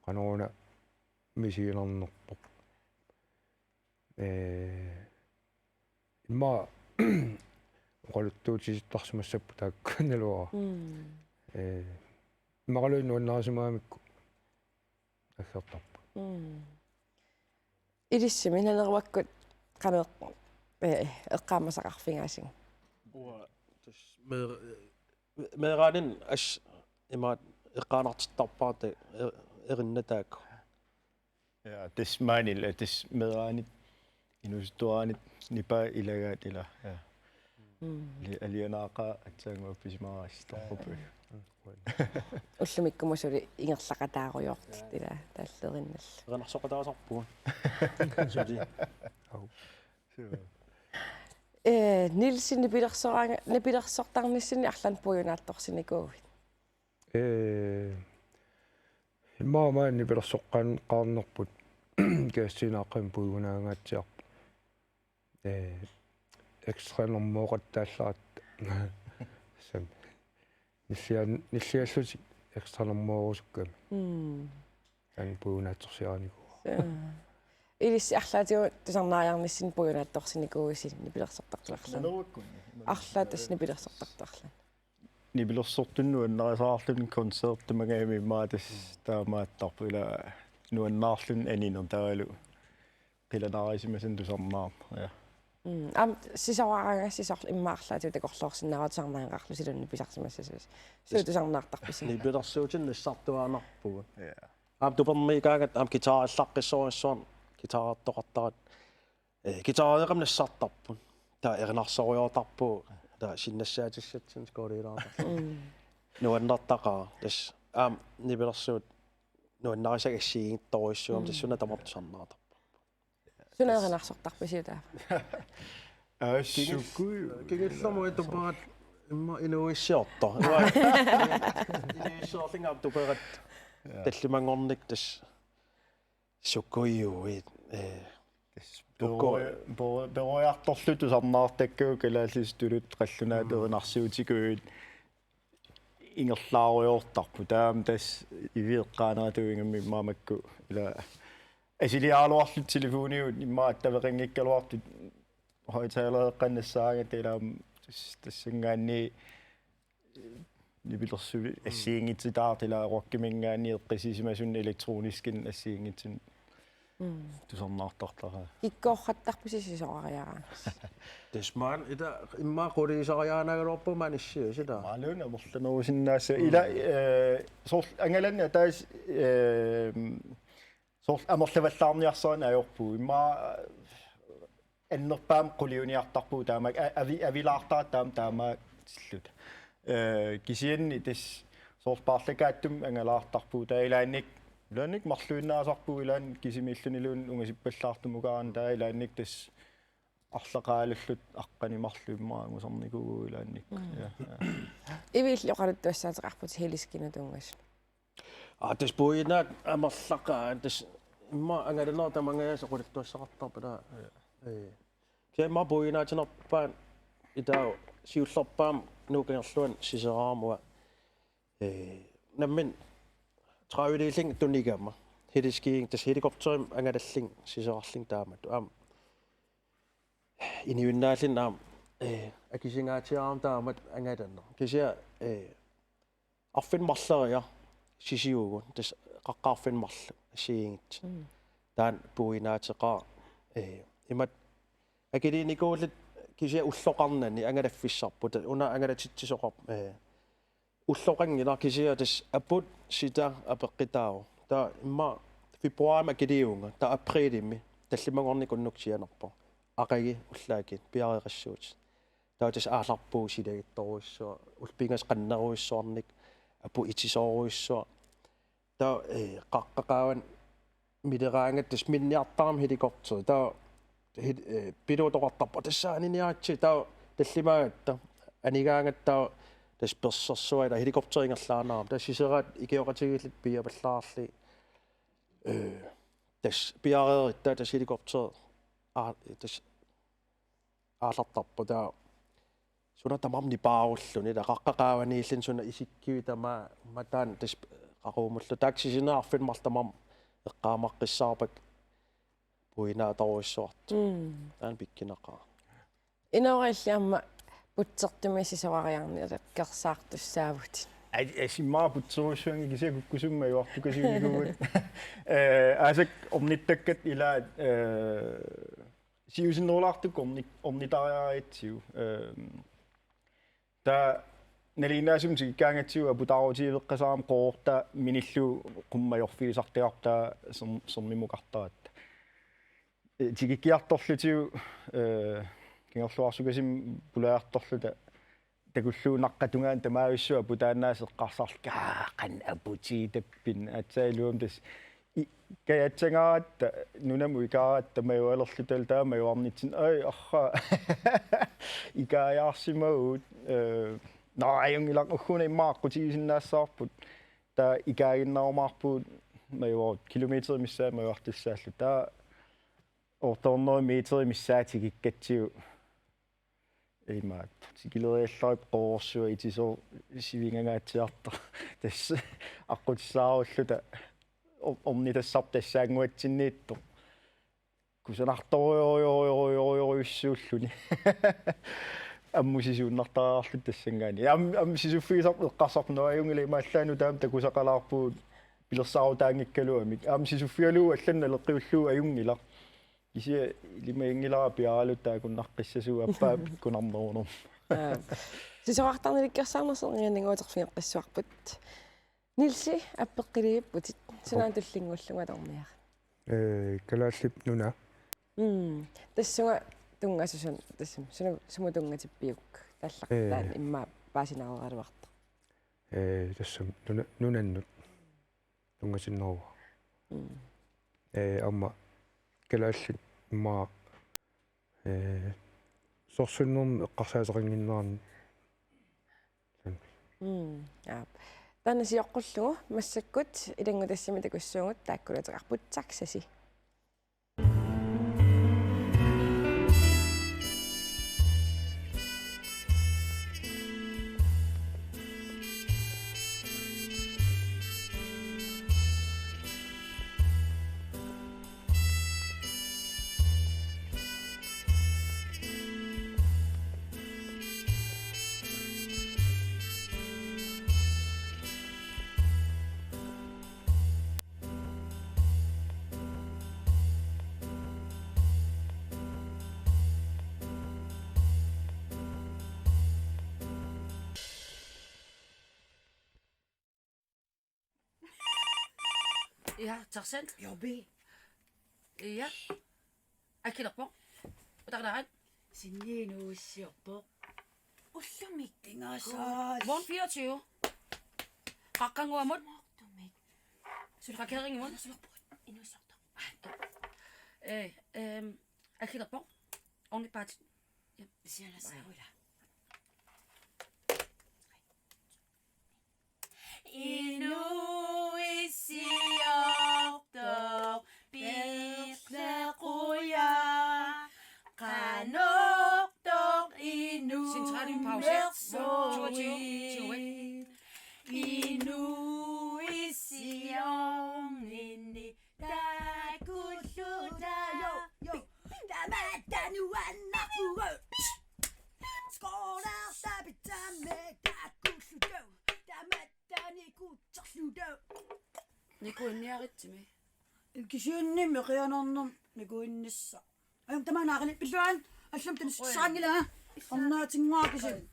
qanoruna misiginarnerpoq. Ee, immaqa oqaluttuutisittarsimassapput taakku naluara. Mm. Ee, immaqaluunniit nuannarisimagamikku aggertarput. Mm. Ilissimi Naneruakkut qanoq, ee, eqqaamasaqarfigaasigut? Uanga tassa mee-, meeraaninni assut imaattoq eqqaanartittarpara, ee, erinnataakku. Ja, tassa maanila, tassa meeraanit, inuusuttuaraanit, nipaat ilagaat ila. Ja. Mm. Li-, alianaaqaat aatsaannguaq pisimaarissi torrup. Ullumikkuma suli ingerlaqataarujoortut ila taallerinnallu. Erinarsoqataasarpugut. Suli. Au. Suu. Ee, Nielsi, nipilersoraanga-, nipilersortarnissinni arlaannik puiunaatsorsinikuuit? Ee, immaqa maani nipilersoqqaarnerput gassinaaqim puigunaangaatsiarpoq. Ee, ekstra normooqattaallarata. Sam. Nillian-, nilliallutik ekstra normoorusukkami. Mm. Taanna puigunaatsorsiarinikuuara. Suu. Ilissi arlaatigut tusarnaariarnissinni puigunaatsorsinikuuisi nipilersortartut arlaat? Naneruakkut. Arlaat tassa nipilersortartut arlaat. Nipilersortunut nuannarisaqarluni koncertimagami immaqa tassa taamaattarpoq ila nuannaarluni anineq taavalu qilanaarisimasani tusarnaarneq. Ja. Mm. Aamma sisoraraangassi soorlu immaqa arlaatigut takorloorsinnaavara tusarnaanngilluinnarlusi iluanni pisarsimassasusi. Suut tusarnaartarpisi? Nipilersuutinik nassartuaannarpugut. Ja. Aamma tupermiigaangatta aamma guitarillaqqissorujussuarnik guitarertoqartaratta. Ee, guitareerami nassartarput. Taava erinarsorujoortarpugut. Taava sinnassaatissatsinnik skooriilaartarput. Mm. Nuannertaqaaq. Tassa aamma nipilersuut nuannarisakka assigiinngitsorujussuugami, mm, tassa suna tamarmi tusarnaartarpoq. Suna erinarsortarpisiuk taava? Aa, kingil-, sukui-, kingullermik atupaat immaqa inuuissiortoq. Inuuissiorlunga aamma tuperat. Ja. Tallimanngornikkut tassa sukujuit, ee, tassa ukku-, peru-, peru-, peroriartorluta tusarnaartakkagut kalaallisut tuluttut qallunaatut, mm, erinarsuutikujuit ingerlaarujoortarput. Taava tassa ivi eqqaaneratuugami immaqa makku ila asiliaraluarluta telefonikkut immaqa attaveqanngikkaluartut højttalereqqat nassaagatta ila aamma tas-, tassanngaanniit nipilersuut, mm, assigiinngitsutaat ila rockiminngaanniit eqqissisimasunut elektroniskinik assigiinngitsunik, mm, tusarnaartartaraat. Kikkoorrattarpisi sisorariaraangassi? Tassa maani ila immaqa quliisariaanagaluarpugut maani issiasila. Maluun amerlanerusinnaassaaq. Mm. Ila, ee, soorlu angalanni ataaseq, ee, Soorlu amerlavallaarniarsarineq ajorpugut. Immaqa annerpaamik quliuniartarpugut taama a-, avi-, avilaartaratta taama taamaatilluta. Ee, kisianni tassa soorlu paarlakaatsumik angalaartarpugut taava ilaannik, ilaannik marluinnaasarpugut ilaanni kisimiilluniluunniit ungasippallaartumukaraanni taava ilaannik tassa arlaqaalulluta aqqaneq-marluk immaqa angusarnikuuvugut ilaannikkut. Mm. Ja, ja. Iviilli oqaluttuassaateqarputit heliskiinut tunngasunut. Aa, tassa puiunaat amerlaqaat, tassa immaqa angalanerit tamangajaasa oqaluttuassaqartarput taava. Ee. Kisianni immaqa puiunaatinerpaat itaava siullerpaamik Nuuk Kangerluanut siserarama. Ee, nammineq tredive-liillunga tunigama. Heliskiinga tassa helikopterimik angalallunga siserarlunga taamatut. Aamma inuinnaallunga aamma, ee, akisingaatsiarama taamatut angalaneq. Kisianni, ee, arfineq-marloriarlugu sisivugut, tassa qaqqat arfineq-marluk assigiinngitsut. Mm. Taanna puiunaateqaaq, ee, imatut akiliinikuulluta kisianni ulloqarnani angalaffissarput, una angalatitsisoqarpoq, ee, ulloqanngilaq kisianni tassa aput sita apeqqutaavoq. Taava immaqa februarimi akiliivunga, taava aprilimi tallimanngornikkut unnukkut sianerpoq. Aqagu ullaakkut piareeqqassuutit. Taava tassa aallarpugut silagittorujussuaq, ullut pingasut qannerujussuarnik, aput itisoorujussuaq. Taava, ee, qaqqat qaavanni mileraangatta tassa minniartarami helikopteri. Taava hel-, ee, pilotoqartarpoq: Tassa aniniaritsi. Taava tallimaagatta, anigaangatta taava tassa persersuaq ilaa helikopteri ingerlaannarami. Taava siseraat ikioqatigiilluta piiapallaarlugit. Ee, tassa piareeritta tassa helikopteri. Aa, tassa aallartarpoq taava. Suna tamarmi nipaarulluni, ilaa qaqqat qaavaniilluni suna isikkivi tamaat, mataani tassa qaqugumullugu. Taakku sisinera arfineq-marluk tamarmi eqqaamaqqissaarpakka puiunaatorujussuartut. Mm. Taanna pikkunaqaaq. Inoora, illit aamma putsertumik sisorariarnialersaartussaavutit. Ai, ai, immaqa putserujussuanngilaq kisianni kukkusumik majuartukasiunikuuvugut. Ee, aasaq ornittakkatta ilaat, ee, siusinnerulaartukkut orni-, ornitariaratsigu. Ehm, taava nalinginnaasumik tikikkaangatsigu aputaarutigeqqasaarama qoorortaa minillugu qummut ajorfigisartagarput taava serm-, sermimukartaratta. Ee, tikikkiartorlutigu, ee, kangerluarsukasimmik pulaartorluta takullugu naqqap tungaanut tamavissuaq aputaannaasera eqqarsarlugu: Aa, qanoq aputigittappinga? Aatsaat iluamik tassa i-, kajatsangaratta, nunamut ikaaratta majualerluta taava majuarnitsinni: Ai, arraa, ikaajaarsimavugut. Ee, nå, ajunngilaq, ugguuna immaqa aqqutigisinnaassavarput. Taava ikaaginnarumaarpugut, majuarutta kilometerit missaat majuartussaalluta. Taava otte hundrede meterit missaat tikikkatsigu imaattoq tikileriallarupput, qoororsuaq itisooq sivingangaatsiartoq. Tassa aqqutissaarulluta or-, ornitassarput tassaannguatsinniittoq. Kusanartorujorujorujorujussuulluni. Ammut sisuunnartariaqarluta tassanngaanniit. Aam-, aamma sisuffigisarput eqqarsarput: Nå, ajunngilaq, imaallaat nutaamik takusaqalaarpugut pilersaarutaanngikkaluamik. Aamma sisuffigalugu allanut naleqqiullugu ajunngilaq. Kisianni ilimaginngilara piaaraluttoq taakkunnaqqissasugut, aappaa pikkunarnerunermut. Aa. Sisorartarnilikkersaarnersoq ingaanninnguuterfigeqqissuarput. Nielsi, appeqqiliivipputit. Sunaana tullinnguullugu atorniarit? Ee, Kalaallit Nunaat. Mm. Tassunga tunngasusun, tassami, suna-, sumut tunngatippiuk? Taallaqqat, ee, taanna immaqa paasinaareeraluartoq. Ee, tassami nuna-, nunannut tunngatinneruara. Mm. Ee, aamma kalaallit immaqa, ee, sorsunnermi eqqarsaateqannginnerani. Mm, aap. Taanna sioqqullugu massakkut ilanngutassiami takussaagut, taakkununnga ateqarput Taksasi. Ja, taxan. Jobbi. Ja. Akilerpoq. Utarlaat. Sinniinuussiorpoq. Ullumi. Ingasaal. Vogn fireogtyve. Qaqqannguamut. Moortumik. Sulqakeringimun. Inuussiortoq. Eh, ehm, akilerpoq. Ornippaat. Ja. Sialassaavula. Inuuissiortoq Perle Quja. Qanortoq Centralin pause. Inuuissiortoq. Inuuissiorninni takulluta. Jo, jo. Tamatta nuannarpugut. Skolaa tapitsamme takulluta. Tamatta nikuterluta. Nikuinniaritsimi. Kisianni meqianarnerm nikuinnissaq. Ajum tamaana aqali pilluan. Allum tanissaanngila. Ornaatinnguaq kisianni.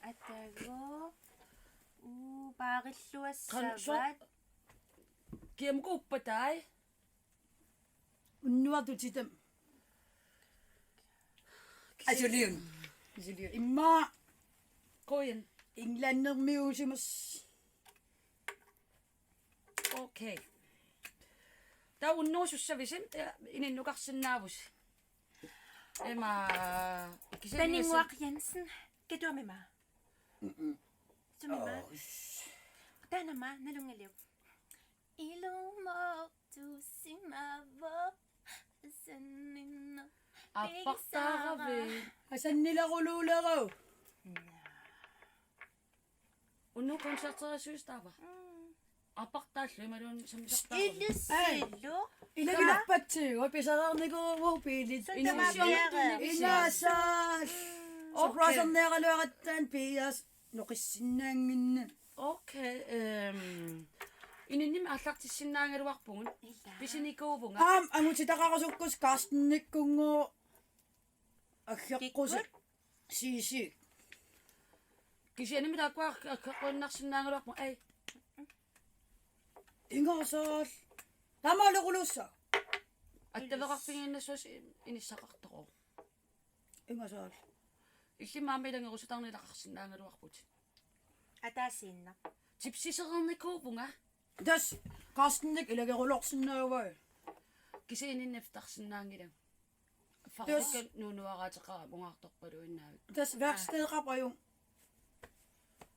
Atagu. Uu, paarilluassavat. Qan-, so-, kiamku uppatai. Unnuartutitam. Asuliun. Asuliun. Imma. Koen. Englandermiusimas. Okay. Taava unnuusussavisi, ja, ininnukarsinnaavusi. Ima, kisianni Paninnguaq Jensen, Katuamima. Mm-mm. Sumima. Oh. Taanama, nalunngiliuk. Ilumoortuusimavoq, asanninneq. Appartaaravi. Pigisara. Asannileruluulerau. Unnuup koncerteriassuusi taava. Mm. Appartaallu imaluunniit sammisartaarami. Ilissillu. Ilagilerpatsigu pisareernikuuvugut biilit. Sun tamaat piareersi. Ingasaal. Mm. Okay. Surpriserniaraluaratta piias noqissinnaannginnami. Okay, ehm, ininni aallartissinnaagaluarpugut. Ilaa. Pisinikuuvunga. Aamma angutitaqarusukkusi Carstenikkunngooq aggeqqusi. Kikkut? Siisi. Kisiannimi taakkua aggeqquinnarsinnaagaluarpugut. Ai. Ingasaal. Taamaaleruluussa. Attaveqarfigiinnassuusi inissaqartoq. Ingasaal. Illimmi aamma ilagerusutarneq ilaqarsinnaagaluarputit. Ataasiinnaq. Tipsisereernikuuvunga. Tassa Carstenik ilagerulorsinnaavai. Kisianni naftarsinnaanngilagut. Tassa. Farrikka nuunuaraateqarami ungaartorpaluinnaavik. Tassa værkstedeqarpoq ajunngilaq.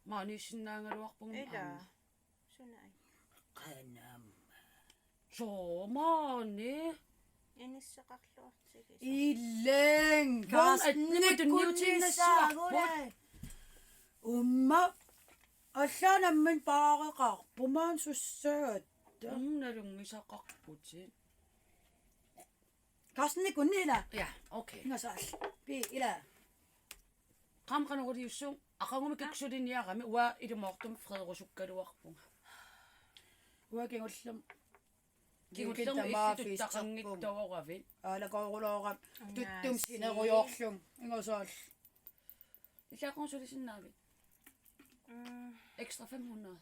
Maaniissinnaagaluarpugut. Ilaa. Aamma. Suna ai. Qanam. Soormi. Inissaqarluartigisarput. Illing. Vaugnat Carstenikkunnissaagulai. Tunniutinnissaagulai. Uumma. Allaat nammineq paareqarpoq maani sussagatta. Uum, nalunngisaqarputit. Carstenikkunni ilaa? Ja, okay. Ingasaal. Pii ilaa. Qam qanoq iliussuk, aqagumut kikkusuliniarami, uanga ilumoortumik freerusukkaluarpunga. Uanga kingullermik. Kingullermik tamaat illit tuttaqanngitsuugaravit. Aalakoorulooramik. Tuttumik sinerujoorlunga. Ingasaal. Ilaaqqunga sulisinnaavit? Mm. Ekstra fem hundrede.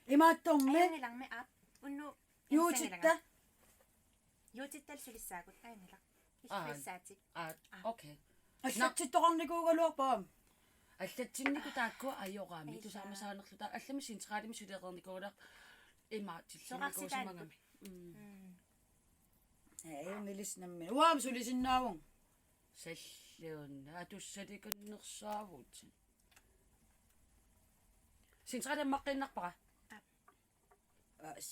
Imaattormi? Ajunngilaq, aap. Unnuup. Juutitta. Juutittallu sulissaagut, ajunngilaq. Aa. Illuassaatit. Aa, aa, okay. Allatsittoqarnikuugaluarput aamma. Allatsinnikut taakku ajorami. Ila. Tusaamasaanerluta. Allamik Centralimi sulereernikuugaluarput. Imaattillunnikuusimagami. Soqarsitaan. Mm. Mm. Ee, ajunngilaq nammineq. Uanga aamma sulisinnaavunga. Salluuna. Atussalikannersaavutit. Centrali ammaqqinnerpara. Aap. As.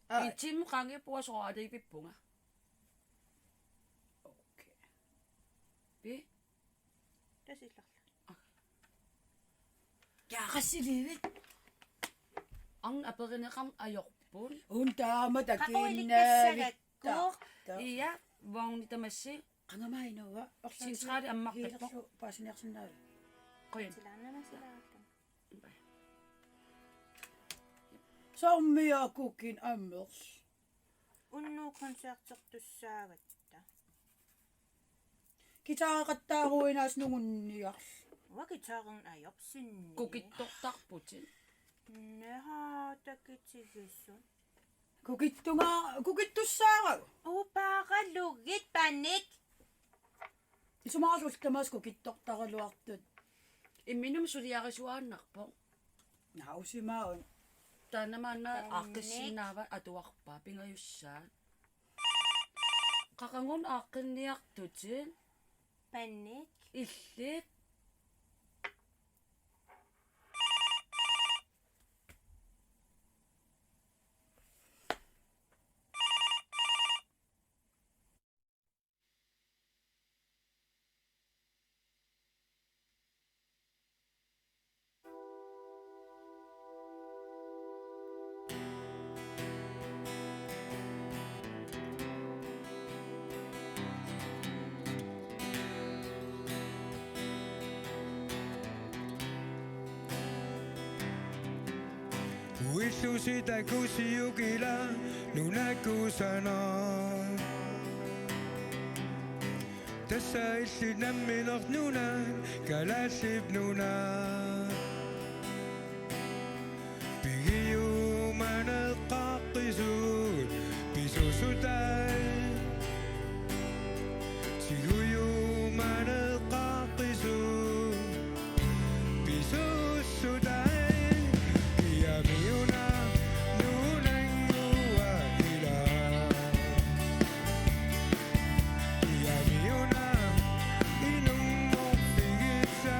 Aa. En time qaangiuppunga soorlu aliivippunga. Okay. Pi? Tassa illarlu. Aa. Kiaqassiliivit. Aamma aperineqarneq ajorput. Uunga taama takiinnaavit. Qaquilikkassarakku. Ta-, ta-. Ia, vaugnit tamassi. Qangamainuva. Centrali ammartappoq. Hiilerlu paasiniarsinnaavat. Qujan. Silaannama silaakka. Soormi akukin ammers. Unnuup koncertertussaagatta. Guitareqattaaruinaas nungunniarl. Uanga guitarinik ajorsinni. Kukittortarputit. Naha takitigisut. Kukittunga, kukittussaara. Upaaralugit panik. Isumaqarlu tamaasa kukittortaraluartut. Imminut suliarisuaannarpoq. Nausimaun. Taanna maanna Panik. Aaqqissinnaava atuarpaa pingajussaat. Qaqagun aaqqinniartutit. Panik. Illit. Uillusi takusiukila nunakkuusana. Tassa illit nammineq nuna, Kalaallit Nunaat. Pigiumaneqaqqisut pisussutai. Tigujumaneqaqqisut pisussutai. Kiamiuna nunannguaq ila. Kiamiuna inunngorfigitsa.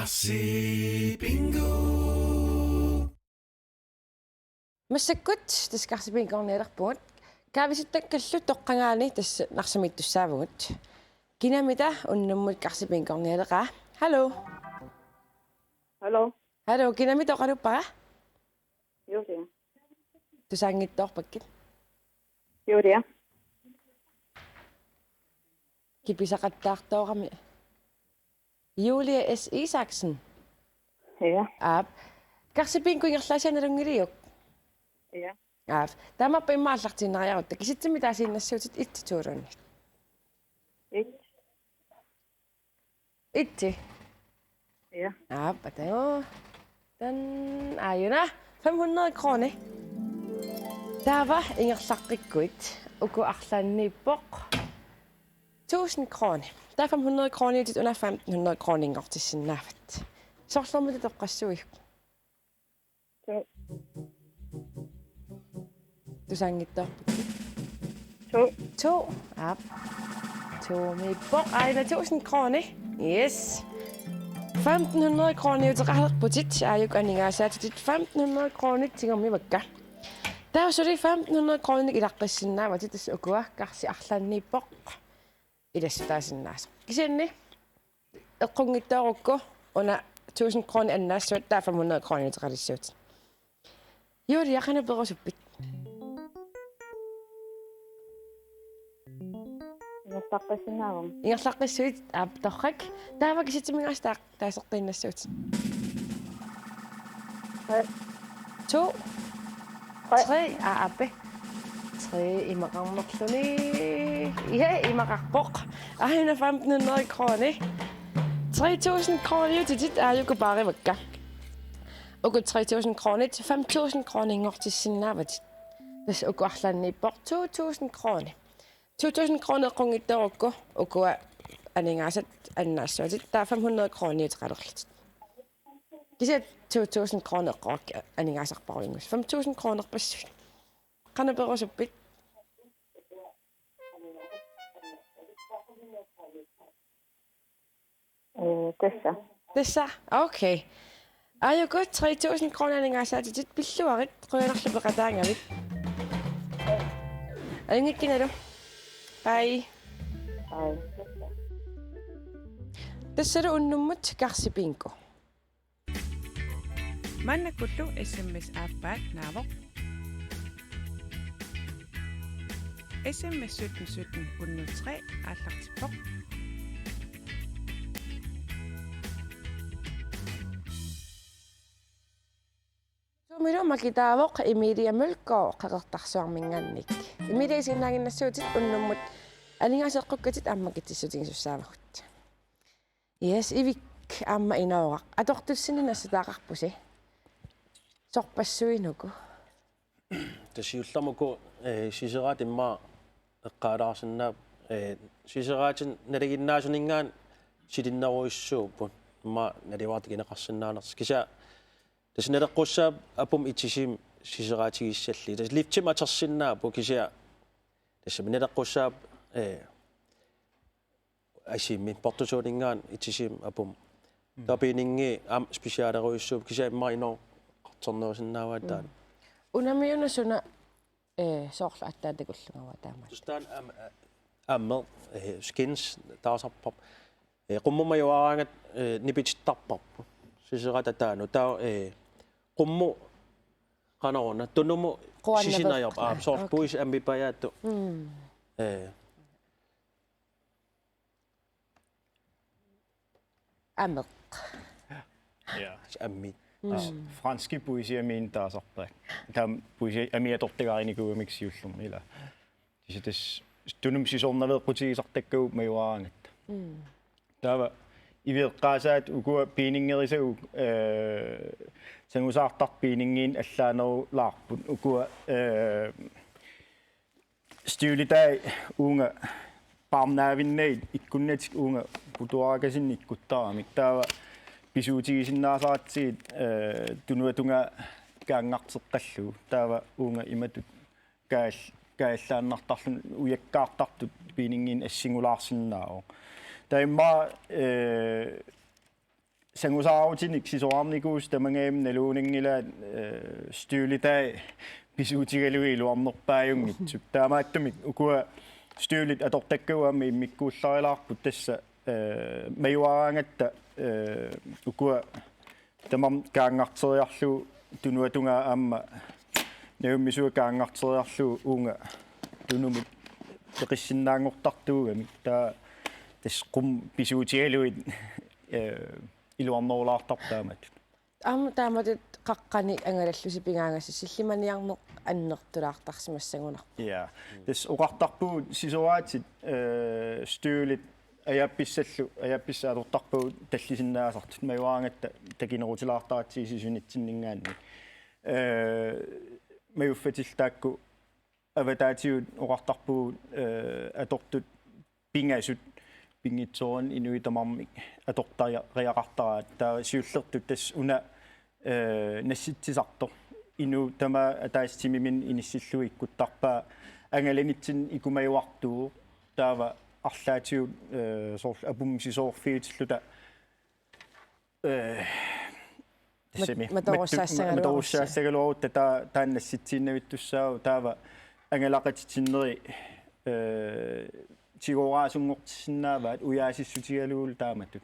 Karsi Bingo. Massakkut tassa Karsi Bingo-rnialerpugut. Kaavisuttakkallu toqqagaanni tassa Narsamiittussaavugut. Kinamita unnummut Karsi Bingo-rnialeraa? Hallo. Hallo. Hallo, kinamita oqaluppara? Julia. Tusaanngitsoorpakkit. Julia. Kipisaqattaartoorami. Julia S. Isaksen. Ja. Aap. Karsi Bingo ingerlaasiaq nalunngiliuk? Ja. Aap. Taamaappoq immaqa aallartiinnariarutta. Kisitsimmik taasiinnassaatit, et til to-luunniit? Et. Et til? Ja. Aap, atagu. Taanna aajuna fem hundrede kroner. Taava ingerlaqqikkuit uku arlaanniippoq tusind kroner. Taava fem hundrede kroneriutit una femten hundrede kroninngortissinnaavat. Soorlumi toqqassuiuk? To. Tusaanngitsoorpit. To. To. Aap. To-miippoq. Aajuna tusind kroner. Yes. Femten hundrede kroneriuteqalerputit, aajuku aningaasaatitit femten hundrede kronit tigormivakka. Taava suli femten hundrede kroninik ilaqqissinnaavatit, tassa ukua karsi arlaanniippoq ilassutaasinnaasoq. Kisianni eqqunngitsoorukku una tusind kroner annaassavat, taava fem hundrede kroneriuteqalissavat. Julia, qanoq perusuppit? Ingerlaqqissinnaavunga. Ingerlaqqissuit, aap, torrak. Taava kisitsimingaassaaq taaseqqiinnassaatit? Tre. To. Tre. Tre, aa, ape. Tre imaqarnerluni. Ja, imaqarpoq. Aajuna femten hundrede kroner. Tre tusind kroneriutitit aajuku paarivakka. Uku tre tusind kronit fem tusind kroninngortissinnaavatit. Tassa uku arlaanniippoq to tusind kroner. To tusind kroner eqqunngitsoorukku ukua aningaasat annaassavatit, taava fem hundrede kroneriuteqalerlutit. Kisianni to tusind kroner eqqorakkit aningaasarparujunnguit. Fem tusind kronerpassuit. Qanoq perusuppit? Ee, tassa. Tassa, okay. Aajuku tre tusind kroner aningaasaatitit, pilluarit, qujanarlu peqataagavit. Ajunngikkunalu. Bye. Bye. Tassalu unnummut Karsi Bingo. Maannakkullu S M S aappaat naavoq. S M S sytten sytten hundrede tre aallartippoq. Zoomillu makitaavoq Emilia Mølgaard Qeqertarsuarminngaanniit. Emilia, isiginnaaginnassuutit unnummut aningaasat eqqukkatit aamma makitsissutigisussaavugut. Yes, Ivik aamma inooraq. Atortussini nassataaqarpusi. Sorpassuit uku? Tassa siullermik uku, eh, Siseraat immaqa eqqaalaarsinnaapput, eh, Siseraatinik nalinginnaasuninngaanniit silinnerujussuupput. Immaqa naluara takuneqarsinnaanersoq. Kisianni tassa naleqqussaapput apummi itisiimik Siseraatigissallugu. Tassa liftimik atorsinnaapput kisianni tassami naleqqussaapput, eh, Asimi portusuuninngaanniit itisiimik apummi. Mm. Taava piininngii aamma specialerujussuupput, kisianni immaqa inooraq qatsornerusinnaavaa taanna. Mm. Unami una suna, eh, soorlu aatsaat takullugavaa taamaattoq? Tassa taanna am-, a-, ameq, eh, skins taasarparput. Eh, qummut majuaraangatta, eh, nipitittarparput. Siseraat ataanut. Taava, eh, qummut qanoruna, tunumut sisinajoq. Quannaveqqaaq. Aa, soorlu, okay, puisit ammipajaatut. Mm. Eh. Ameq. Ja. Ammit. Mm. Aa, franskit puisiamiinik taasarpaat. Taama puisiat amii atortagarinikuugamik siullermik, ilaa. Kisianni tassa tunumut sisornaveeqqutigisartakkagut majuaraangatta. Mm. Taava Ivik eqqaasaat ukua piininngerisagut, eh, sangusaartartut piininngit allaanerulaarput ukua, eh, Stiulitai uunga paarnaavinnagit ikkunnatik uunga putuarakasinnit ikkuttaramik. Taava pisuutigisinnaasaratsigit, eh, tunuatungaa kaanngarteqqallugu. Taava uunga imatut kaal-, kaallaannartarluni ujakkaartartut piininngit assingulaarsinnaavoq. Taava immaqa, eh, sangusaarutinik sisoraarnikuusut tamangajammik naluunanngilaat, eh, støvlitaat pisuutigalugit iluarnerpaajunngitsut. Taamaattumik ukua støvlit atortakkagut aamma immikkuullarilaarput tassa, eh, majuaraangatta, eh, ukua tamarmik kaanngarteriarlugu tunuatungaa aamma najummisuat kaanngarteriarlugu uunga tunumut peqissinnaanngortartuugamik. Taava tassa qummut pisuutigalugit, eh, iluarnerulaartarpoq taamatut. Aamma taamatut qaqqani angalallusi pigaangassi sillimaniarneq annertulaartarsimassagunarpoq. Ja. Tassa oqartarpugut sisoraatit, eh, støvlit ajaappissallu, ajaappissat atortarpagut tallisinnaasartut majuaraangatta takinerutilaartaratsigit sisunitsinninngaanniit. Eh, majuffatillu taakku avataatigut oqartarpugut, eh, atortut pingasut pinngitsoorani inuit tamarmik atortariaqartaraat. Taava siullertut tassa una, eh, nassitsisartoq. Inuup tamaat ataaseq timimineq inissillugu ikkuttarpaa angalanitsinni ikumajuartuuvoq. Taava arlaatigut, eh, soorlu apummut sisoorfigitilluta, eh, tassami. Mat-, matorussaassaagaluarussi. Matorussaassaagaluarutta taa-, taanna nassitsiinnavittussaavoq taava angalaqatitsinneri, eh, tigooraasunngortissinnaavaat ujaasissutigalugulu taamatut.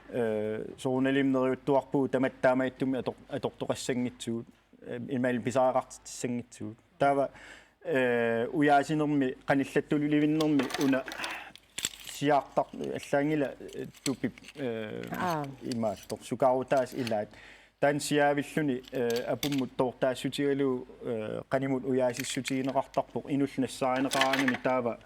Eh, soorunalimi neriuttuarpugut tamatta taamaattumik ator-, atortoqassanngitsugut, eh, imaluunniit pisariaqartitsissanngitsugut. Taava, eh, ujaasinermi, qanillattulivinnermi una siaartar-, allaanngilaq, eh, tupip, eh, Aa. Imaattoq, sukaarutaasa ilaat. Taanna siaavilluni, eh, apummut toortaassutigalugu, eh, qanimut ujaasissutigineqartarpoq, inullu nassaarineqaraangamik taava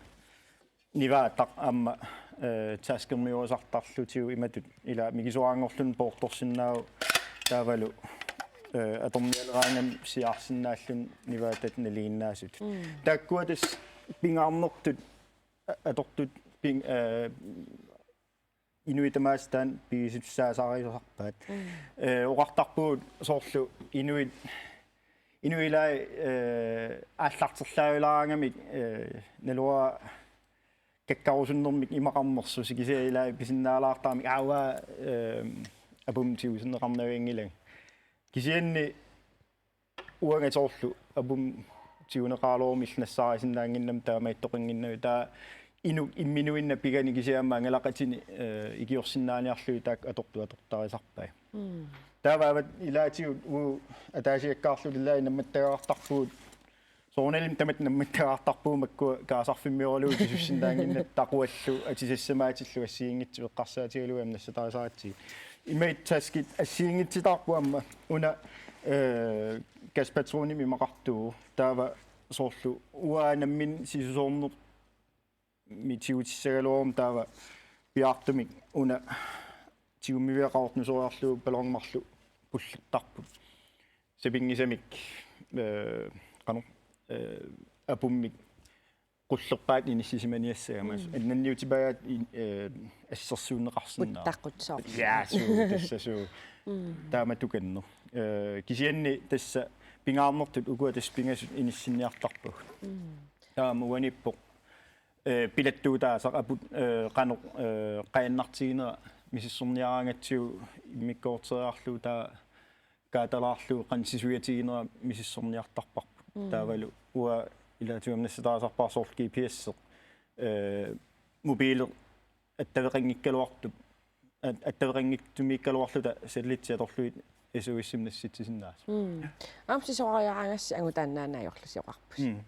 nivaataq aamma, eh, taskermiuisartarlutigu imatut ila mikisuaraanngorluni poortorsinnaavoq taavalu, eh, atornialeraangami siaarsinnaalluni nivaatat nalinginnaasut. Mm. Taakkua tassa pingaarnertut a-, atortut ping-, eh, inuit tamaasa taanna pigisassaasariusarpaat. Mm. Eh, oqartarpugut soorlu inuit, inuit ilaat, eh, aallarterlaajulaaraangamik, eh, naluara kakkarusunnermik imaqarnersusi kisianni ilaat pisinnaalaartaramik aavaa, eh, apummut tiguneqarnavianngilanga. Kisianni uanga soorlu apummut tiguneqaraluaruma illit nassaarisinnaannginnami taamaattoqannginnami taava inuk imminuinnaq pigani kisianni aamma angalaqatini, eh, ikiorsinnaaniarlugit taakku atortut atortarisarpai. Mm. Taava avat ilaatigut uagut ataasiakkaarluta ilaat nammattagaartarpugut. Soorunalimi tamatta nammattagaartarpugut makkua kaasarfimmioralugu pisussinnaannginnatta taquallu atisassamaatillugit assigiinngitsut eqqarsaatigalugit aamma nassatarisaratsigu. Imaattoq taskit assigiinngitsutaarput aamma una, eh, gaspatronimik imaqartuuvoq. Taava soorlu uanga nammineq siusoornermik tigutissagaluaruma taava piaartumik una tigummiviat qaqortunik nuusoriarlugu ballonit marluk pullertarput. Sapinngisamik, eh, qanoq, eh, apummik qullerpaat inissisimaniassagama. Mm. Annanniutipaajaat in-, eh, assersuunneqarsinnaavoq. Uttaqqut soorlu. Ja, suu, tassa suu. Mm. Taama tukanneq. Eh, kisianni tassa pingaarnertut ukua tassa pingasut inissinniartarpagut. Mm. Taama uaniippoq, eh, pilattuutaasaq aput, eh, qanoq, eh, qajannartiginera misissorniaraangatsigu immikkoorteriarlugu taava kaatalaarlugu qanoq sisuiatiginera misissorniartarparput. Mm. Taavalu uanga ilaatigut aamma nassatarisarpara soorlu G P S-eq, eh, mobiileq attaveqanngikkaluartup, at-, attaveqanngitsumik ikkaluarluta satellitti atorlugit S O S-imik nassitsisinnaasut. Mm. Aamma sisorariaraangassi angutaannaanngorlusi oqarpusi. Mm.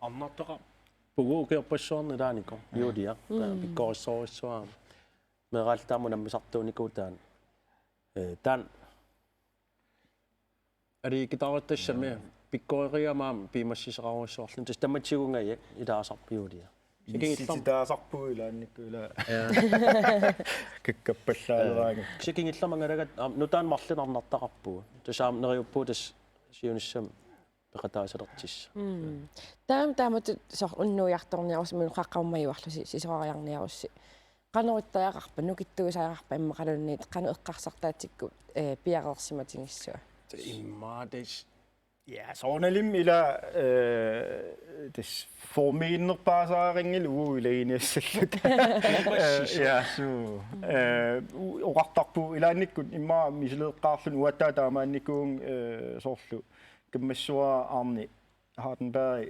Arnartaqarpugut ukiorpassuarni ilaaniko, mm, Julia, ta-, mm, pikkorissorujussuarmik. Meeraaltaamut nammisartuunikuuvoq taanna. Eh, taanna aliikitaarutassammi, mm, pikkorigama aamma piumassuseqarujussuarluni. Tassa tamatigut ilaasaarput Julia. Kingullermik. Sitaasarput ilaannikkut ila. Ja. Kakkappallaalaaraangat. Kisianni kingullermik angalagatta, aamma, nutaamik marlunnik arnartaqarpugut. Tassa aamma neriuppugut tassa siunissami peqataasalertissaq. Mm. Taama taamatut soorlu unnuiartorniarussi, qaqqamut majuarlusi sisorariarniarussi. Qanoq ittariaqarpa, nukittuusariaqarpa immaqaluunniit qanoq eqqarsartaatsikkut, eh, piareersimatigissava? Immaqa tassa Ja, soorunalimi ila, eh, tassa formiinnerpaasariaqanngilagut ilaginiassalluta. Eh, ja, suu. Eh, u-, oqartarpugut ilaannikkut immaqa misileeqqaarluni uattaaq taamaannikuuvunga, eh, soorlu Kammassuara Arne Hardenberg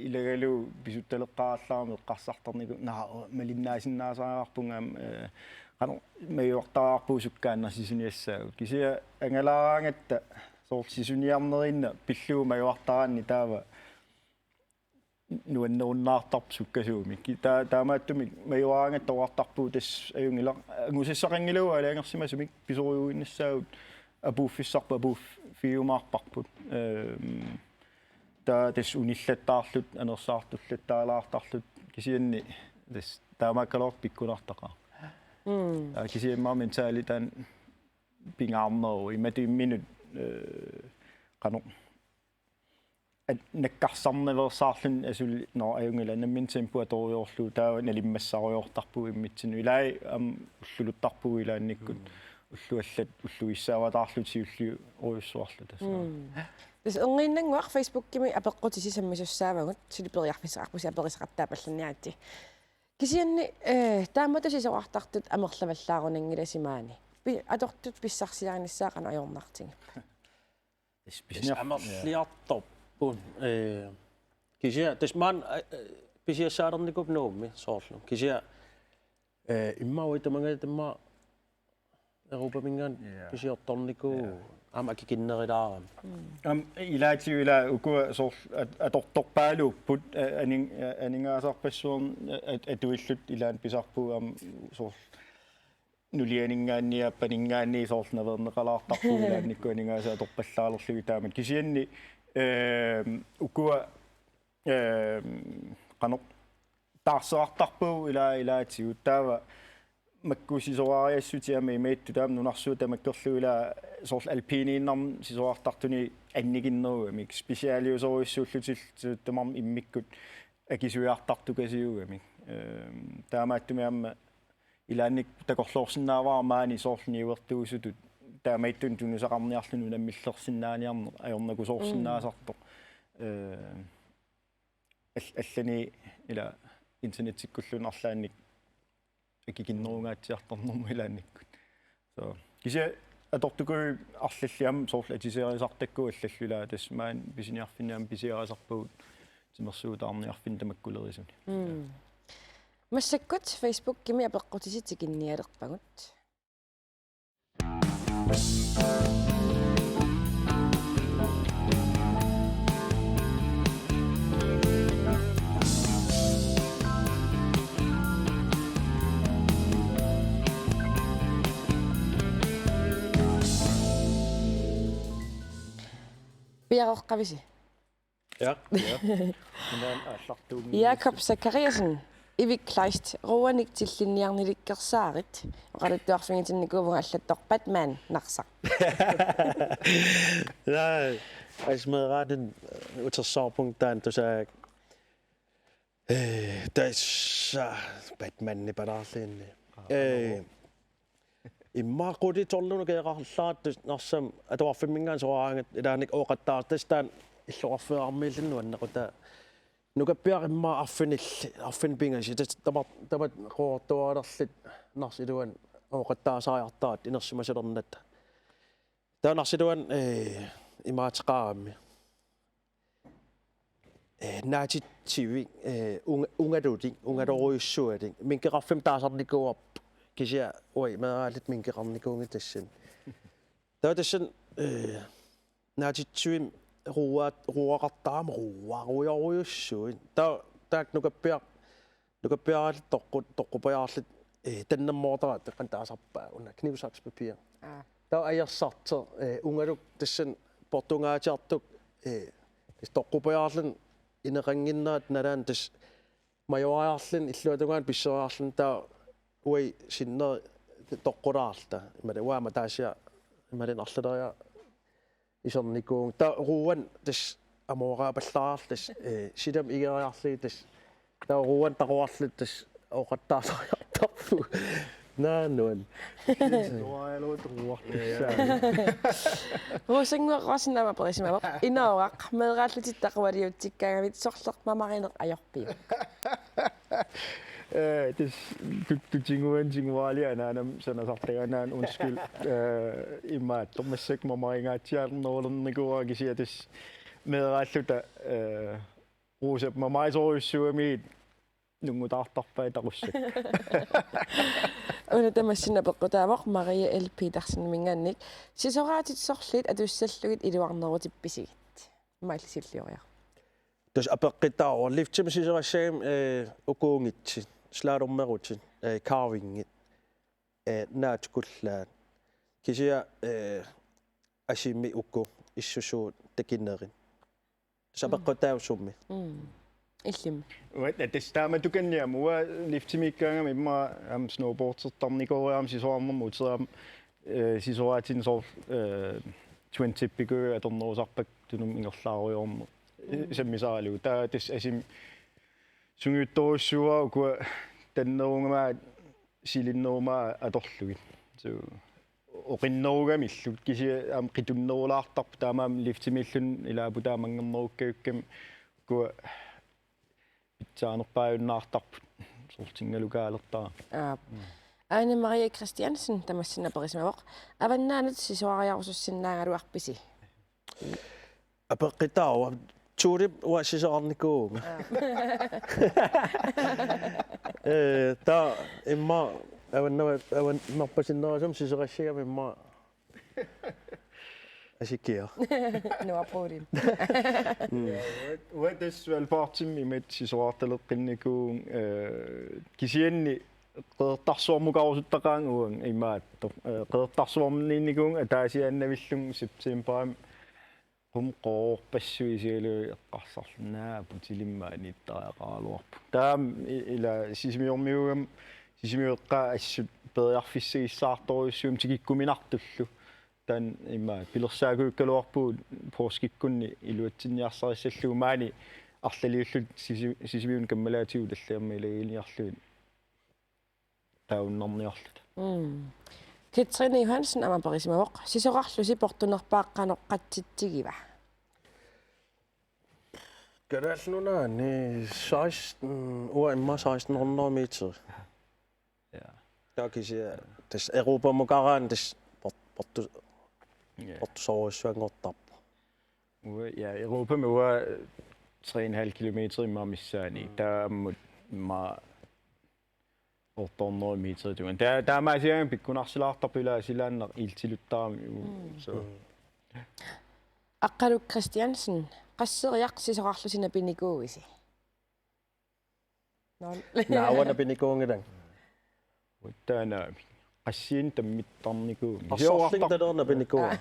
ilagalugu pisuttaleqqaarallarami eqqarsartarnikuuvoq, naa, malinnaasinnaasariaqarpunga aamma, eh, qanoq majuartariaqarpugut sukkaannersisuniassaagut. Kisianni angalaaraangatta soorlu sisuniarnerinnaq pillugu majuartaraanni taava nuannerunnaartarpoq sukkasuumik. Ki-, taa-, taamaattumik majuaraangatta oqartarpugut tassa ajunngilaq, angusassaqanngilagut aalajangersimasumik, pisorujuinnassaagut, apuuffissarput apuuffigiumaarparput. Ehm, taava tassa unillattaarluta, anersaartullattaalaartarluta, kisianni tassa taamaakkaluartoq pikkunartaqaaq. Mm. Taava kisianni immaqa mentaali taanna pingaarneruvoq, imatut imminut, eh, qanoq at-, nakkarsarnaveersaarluni asuli, nå, ajunngilaq, nammineq tempo atorujoorlugu, taava nalimmassarujoortarpugut immitsinnut. Ilai aamma ulluluttarpugut ilaannikkut. Mm. Ullut allat ulluissaavataarluta siulliorujussuarluta, tassa. Mm. Tassa erniinnannguaq Facebookimi apeqqutisi sammisussaavagut, suli periarfissaqarpusi aperisaqattaapallanniaritsi. Kisianni, eh, taamatut sisorartartut amerlavallaarunanngilasi maani. Pi-, atortut pissarsiarinissaat qanoq ajornartigippat? Tassa pisiniar-, amerliartorput. Eh, kisianni tassa maani, eh, pisiassaalernikuupput Nuummi soorlu. Kisianni, eh, immaqa uagut tamangajatta immaqa Europaminngaanniit, ja, pisiortornikuuvoq, ja, aamma akikinnerulaarami. Mm. Aamma ilaatigut ila ukua soorlu at-, atortorpaaluupput, a-, aning-, a-, aningaasarpassuarnik a-, at-, atuilluta ilaanni pisarpugut aamma soorlu nulianinngaanniit aappaninngaanniit soorlu naveerneqalaartarpugut ilaannikkut aningaasat atorpallaalerlugit taamatut. Kisianni, ehm, ukua, ehm, qanoq taarserartarpagut ila-, ilaatigut, taava makku sisorariassutit aamma imaattut, taava nunarsuaq tamakkerlugu ila soorlu alpiniinnarmik sisorartartunik annikinnerugamik, specialiusorujussuullutillu tamarmik immikkut akisuiartartukasiugamik. Ehm, taamaattumik aamma ilaannikkut takorloorsinnaavara maani soorlu niuertuusutut taamaattunik tunisaqarniarluni unammillersinnaaniarneq ajornakusoorsinnaasartoq. Mm. Ehm, al-, allani ila internettikkulluunniit arlaannik akikinnerungaatsiartornermut ilaannikkut. So, kisianni atortukujuit arlallit aamma soorlu atiserisartakkagut allallu, ila tassa maani pisiniarfinni aamma pisiarisarpagut timersuutaarniarfinni tamakkulerisuni. Mm. Massakkut Facebookimi apeqqutisi tikinnialerpagut. Piareeqqavisi? Ja, ja. Minaan aallartuunngilanga. Jakob Zachariasen, Ivik Kleist, Roanik tillinniarnilikkersaarit, oqaluttuarfigitinnikuuvunga allattoq Batman Narsaq. Naa, asmeeraanun utersaarpunga taanna tusaak. Eh, tassa Batmanip palaarliinni. Aa, eh, immaqa qulit tolvunut keeqarlaat Narsami atuarfimminngaanniit soraaraangat ilaanni ooqattaartut, tassa taanna illoqarfeerarmiilluni nuannequtaa. Nukappiaraq immaqa arfinil-, arfineq-pingasut, tassa tama-, tamat qooqartuaralerluta Narsap iluani ooqattaasariartaat inersimasalernatta. Taava Narsap iluani, eh, imaateqarami. Eh, naatitsivik, eh, unga-, ungalulik, ungalorujussualik, minkeqarfimmik taasarnikuuarput, kisianni uagut meeraaluta minkeqarnikuunngilaq tassani. Taava tassani, eh, naatitsivimmi ruuaat-, ruuaqartarami ruuarujorujussuit. Taava taakku nukappiaq-, nukappiaraalluta toqqu-, toqqupajaarluta, eh, tannermoortaraat, qanoq taasarpaat, una kniv, saks, papir. Aa. Taava ajersartoq, eh, ungalukkut tassani portungaatsiartoq, eh, tassa toqqupajaarluni ineqannginnerata nalaani tassa majuariarluni illuatungaanut pisseriarluni taava uagut sinneri toqqulaarluta. Imaluunniit uanga taasiaq imaluunniit arlaleriarluta isernikuuvunga. Taava ruuani tassa amooraapallaarluta tassa, eh, silamut igeriarlugit tassa. Taava ruuani taquarluta tassa ooqattaasariartarpugut. Naannuan. Nuajaluut ruartussaa. Rosannguaq Rossi aamma aperisimavoq. Inooraq, meeraallutit taqualiutsikkaangamit sorleq mamarineq ajorpiuk? Eh, tis tuttutinnguan tinguaali anaanam sanasartaganaat undskyld. Eh, imaattoq massakkut mamaringaatsiarnerulernikuuara kisianni tis meeraalluta eh, Rosap mamarisorujussuugamiit nungutaartarpai taqussakka. Una tamassinna peqqutaavoq Maria L. Peterseniminngaanniit. Sisoraatit sorliit atussallugit iluarnerutippisigit? Maallisillioriar. Tassa apeqqutaavoq liftimi sisorassagami eh, ukuunngitsit, slalommerutit, eh, carvingit, eh, naatsukullaat. Kisianni eh, asimi uku issusuut takinerit. Tassa apeqqutaavoq summi. Mm. Illimmi. Uanga tassa taamatukanniam uanga liftimiikkaangama immaqa aamma snowboardertarnikuuara aamma sisorarnermut uteriarama eh, sisoraatini soorlu eh, twin tipikuju atornerusarpakka tunummi ingerlaarujoorneq. Eh, sammisaralugu. Taava tassa asimi sungiuttorujussuuara ukua tannerugama silinneruma atorlugit. So oqinnerugamillu kisianni aamma qitunnerulaartarput taamaammat liftimiilluni ilaapput taamanngernerukkajukkami ukua pitsaanerpaajunnaartarput soorlu tingalukaalertarami. Aap. Ane Marie Christiansen tamassinna aperisimavoq. Avannaanut sisorariarusussinnaagaluarpisi? Apeqqutaavoq Tuulip uanga sisorarnikuuvunga. Eh, taava immaqa avannavat avannerpasinnerusumik sisorassigami immaqa asikiaq. Nuappuulim. Uanga tassa Svalbardimi imatut sisorartaleqqinnikuuvunga eh, kisianni Qeqertarsuarmukarusuttaqaanga uanga imaattoq. Eh, Qeqertarsuarmiinnikuuvunga ataasiaannavillunga septembarimi qummi qoorpassuit isigalugu eqqarsarlunga putilimmaaniittariaqaraluarpoq. Taama i- ila Sisimiormiuugama Sisimiut eqqaat assut periarfissagissaartorujussuugami tikikkuminartullu. Taanna immaqa pilersaakujukkaluarpugut poorskikkunni iluatsinniarsarissallugu maani arlaliulluta Sisi- Sisimiunut kammalaatigut tallimat ilaginiarlugit taaunnarniarluta. Mm. Katrine Johansen aamma aperisimavoq. Sisorarlusi portunerpaaq qanoq qatsitsigiva? Kalaallit Nunaanni seksten, uanga immaqa seksten hundrede meter. Ja. Taava kisianni tassa Europamukaraanni tassa port- portu- Ja. portusorujussuanngortarpoq. Uanga, ja, Europami uanga tre en halv kilometer immaqa missaani. Taava ammut immaqa otte hundrede meter tungaan. Taava taamaasigaangat pikkunarsilaartarpoq ila silaannaq iltiluttaarami. So. Aqqaluk Christiansen, qasseriarlusi sisorarlusi napinikuuisi? Noon. Naava napinikuunngilanga. Taannaami. Qassiini tammittarnikuuvunga. Arsorling talerna pinikuuara.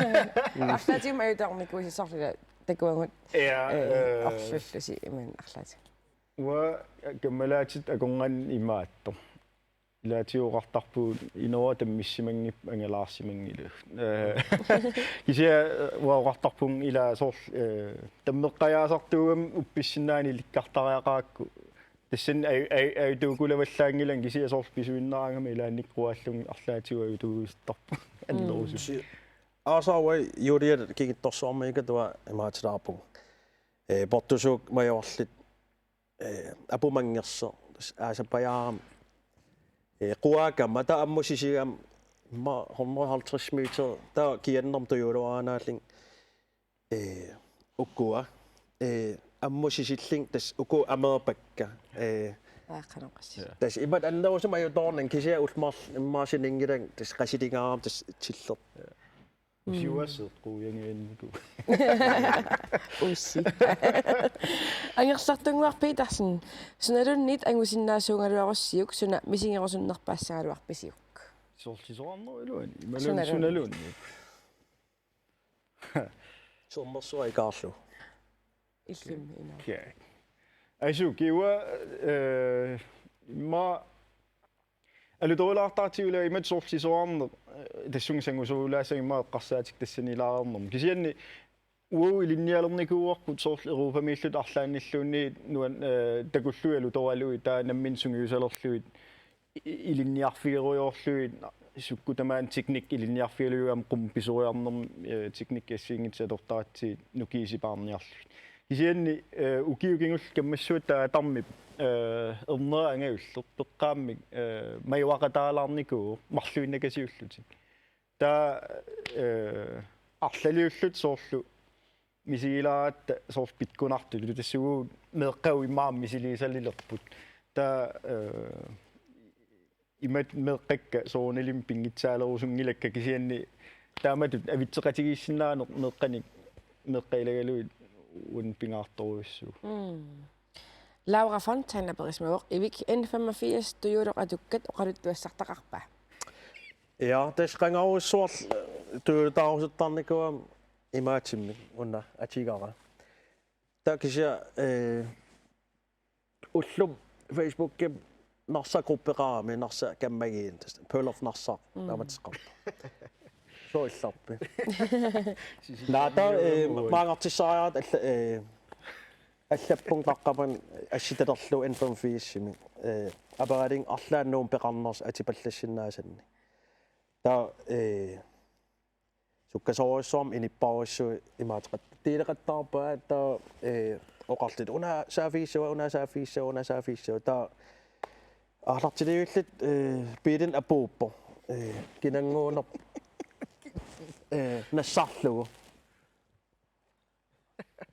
Arlaatigut ajutoornikuusi sorlila takuagut. Ja, Eh, eh, orsullusi iman arlaatigut. Uanga kammalaatit akornanni imaattoq. Ilaatigut oqartarpugut Inoora tammissimanngippat angalaarsimanngilaq. Eh, kisianni uanga oqartarpunga ila soorlu eh, tammeqqajaasartuugami uppissinnaaneq ilikkartariaqarakku. Tassani aj- aj- ajutuukulavallaanngilanga kisianni soorlu pisuinnaraangama ilaannikkut uaallunga arlaatigut ajutuuisartarpunga. Annerusumik. Aasaq uanga Julia Kingittorsuarmiikkatua imaatilaarpunga. Eh, portusuukkut majuarluta eh, apumanngersoq, tassa aasappajaarami. Eh, quaakama, taava ammut sisigami, immaqa hundrede halvtreds meter, taava kiannermut tujuuluaraannaallunga, eh, ukua, eh, ammut sisillunga, tassa uku ameerpakka. Eh, Aaqqanoqassi. Ja. Tassa imatut annerusumik ajutoornanga, kisianni ullut marluk immaqa sininngilanga, tassa qasilingaarami, tassa tillertoq. Usiuaseq quujangianniku. Ussi. Angerlartunnguaq Petersen, sunaluunniit angusinnaasuugaluarussiuk suna misigerusunnerpaassagaluarpisiuk? Soorlu sisorarnerup iluani. Imaluunniit Sunaluunniit. Sunaluunniit. Sermersuaq ikaarlugu. Illimmi inoq. Okay. Asu kiua eh, immaqa alutorilaartartigu ila imatut soorlu sisorarneq eh, tassunga sangusorulaassaanga immaqa eqqarsaatikka tassani ilaareernermut. Kisianni uagut ilinnialernikuuarput soorlu Europamiilluta arlaannilluunniit nuan eh, takullugit alutoralugit taava nammineq sungiusalerlugit i-, ilinniarfigerujoorlugit sukkut tamaani teknik ilinniarfigalugu aamma qummut pisoriarnermi, eh, teknik assigiinngitsut atortaratsigit nukiit sipaarniarlugit. Kisianni, eh, ukiut kingulliit kammassuatta taava tarmip, eh, ernera angajulleq peqqaammik, eh, majuaqataalaarnikuuvoq marluinnakasiullutik. Taava, eh, arlaliullutik soorlu misigilaaratta soorlu pikkunartutut tassuugu meeqqagut immaqa misiliisalilerput. Taava, eh, imatut meeqqakka soorunalimi pinngitsaalerussunngilakka kisianni taamatut avitseqatigiissinnaaneq meeqqanik meeqqat ilagalugit uani pingaartorujussuuvoq. Mm. Laura Fontaine aperisimavoq: Ivik, N femogfirs tujuuloq atukkat oqaluttuassartaqarpa? Ja, tassa qangarujussuarlu tujuutaarusuttaarnikuugama imaattumik una atigara. Taava kisianni, eh, ullumi Facebookimi Narsaq gruppeqarami, Narsaq kammagiin, tassa Pearl of Narsaq, mm, naammatseqqarpoq. Sooq illarpit? Naata, eh, maangartissariaqarpat alla, eh, allappunga qaqqapani assitalerlugu N femogfirsimi. Eh, aperalugit arlaannik Nuummi peqarnersoq atipallassinnaasannik. Taava, eh, sukkasoorujussuarmik inuppassuit imaateqat-, deleqattaarpaat taava, eh, oqarlutik: Una saaffigissavat, una saaffigissavat, una saaffigissavat. Taava aallartilivillutik, eh, biilinik apuuppoq. Eh, kinannguunerput, eh, nassarlugu.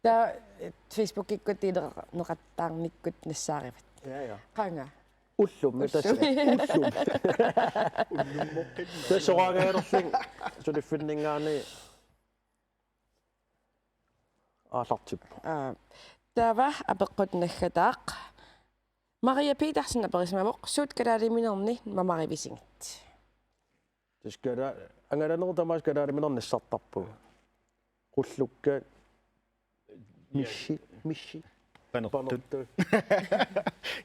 Taava, eh, Facebookikkut deleqattaarnikkut nassaarivat. Ja, ja. Qanga? Ullumi, tassa. Ullumi. Ullumi. Tassa soraangajalerlunga suliffinninngaanniit aallartippoq. Aa, taava apeqqut naggataaq. Maria Petersen aperisimavoq: Suut kalaaliminerni mamarivisigit? Tassa kala-, angalanerup tamaasa kalaaliminerni nassartarpugut. Qullukkaat. Missi, missi. Panertut. Panertut.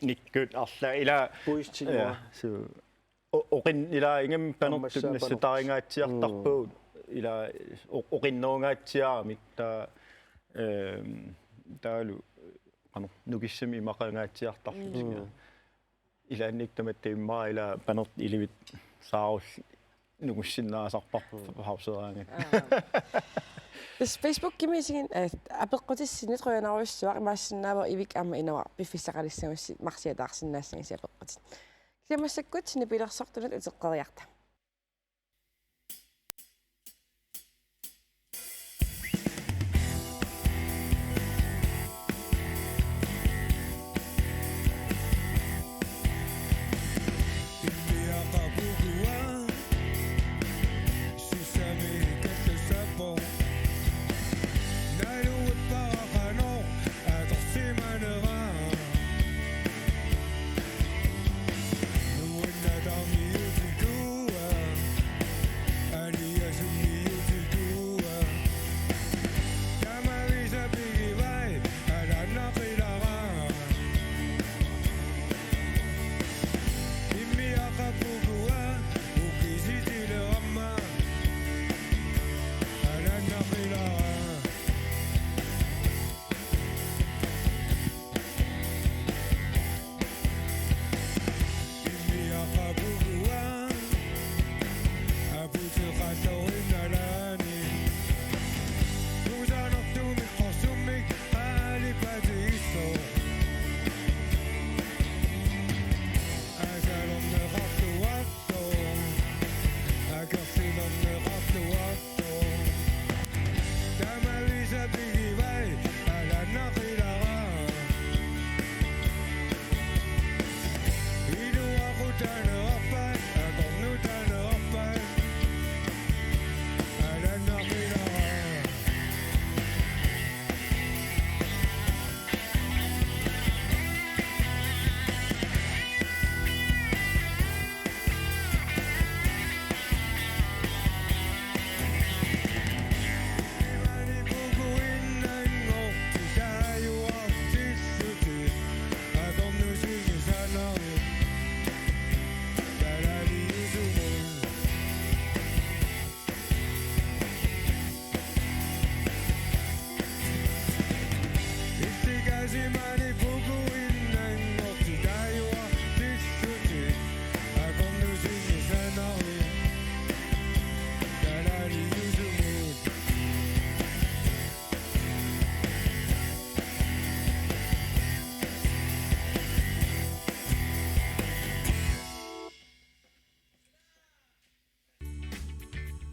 Nikkut arlaat ila. Puistinua. Ja, suu. O-, oqin-, ila ingammik panertut. Ammassaa panertut. Nassataaringaatsiartarpagut. Mm. Ila o-, oqinnerungaatsiaramik taava, ehm, taavalu, qanoq, nukissamik imaqangaatsiartarlutik. Mm. Ilaannikkut tamatta immaqa ila panertut ilivitsut saarullit nungussinnaasarparput pauseraangat. Aa. Tassa Facebookimi isigin, eh, apeqqutissinnit qujanarujussuaq, imaassinnaavoq Ivik aamma Inoaq piffissaqalissagussi marsiataarsinnaassagissi apeqqutit. Kisianni massakkut nipilersortunut uteqqeriarta.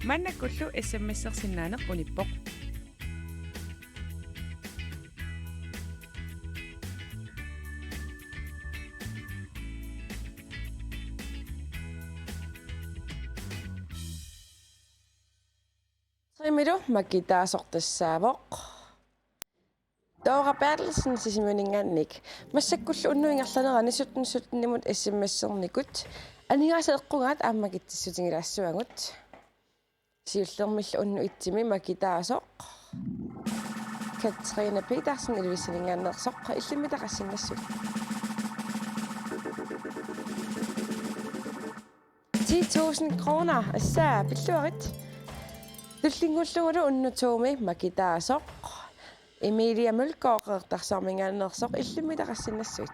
Maannakkullu S M S-ersinnaaneq unippoq. Trimilu makitaasoq tassaavoq Dora Berthelsen Sisimiuninngaanniit. Massakkullu unnuup ingerlanerani sytten sytten-imut S M S-ernikut. Aningaasat eqqugaat aamma makitsissutigilaassavagut. Siullermillu unnuk et-imi makitaasoq Katrine Petersen Ilulissaninngaanneersoq, illimmi taqassinnassuit. Ti tusind kroner, assa, pilluarit. Tullinnguullugulu unnuk to-mi makitaasoq Emilia Mølgaard Qeqertarsuarminngaanneersoq, illimmi taqassinnassuit.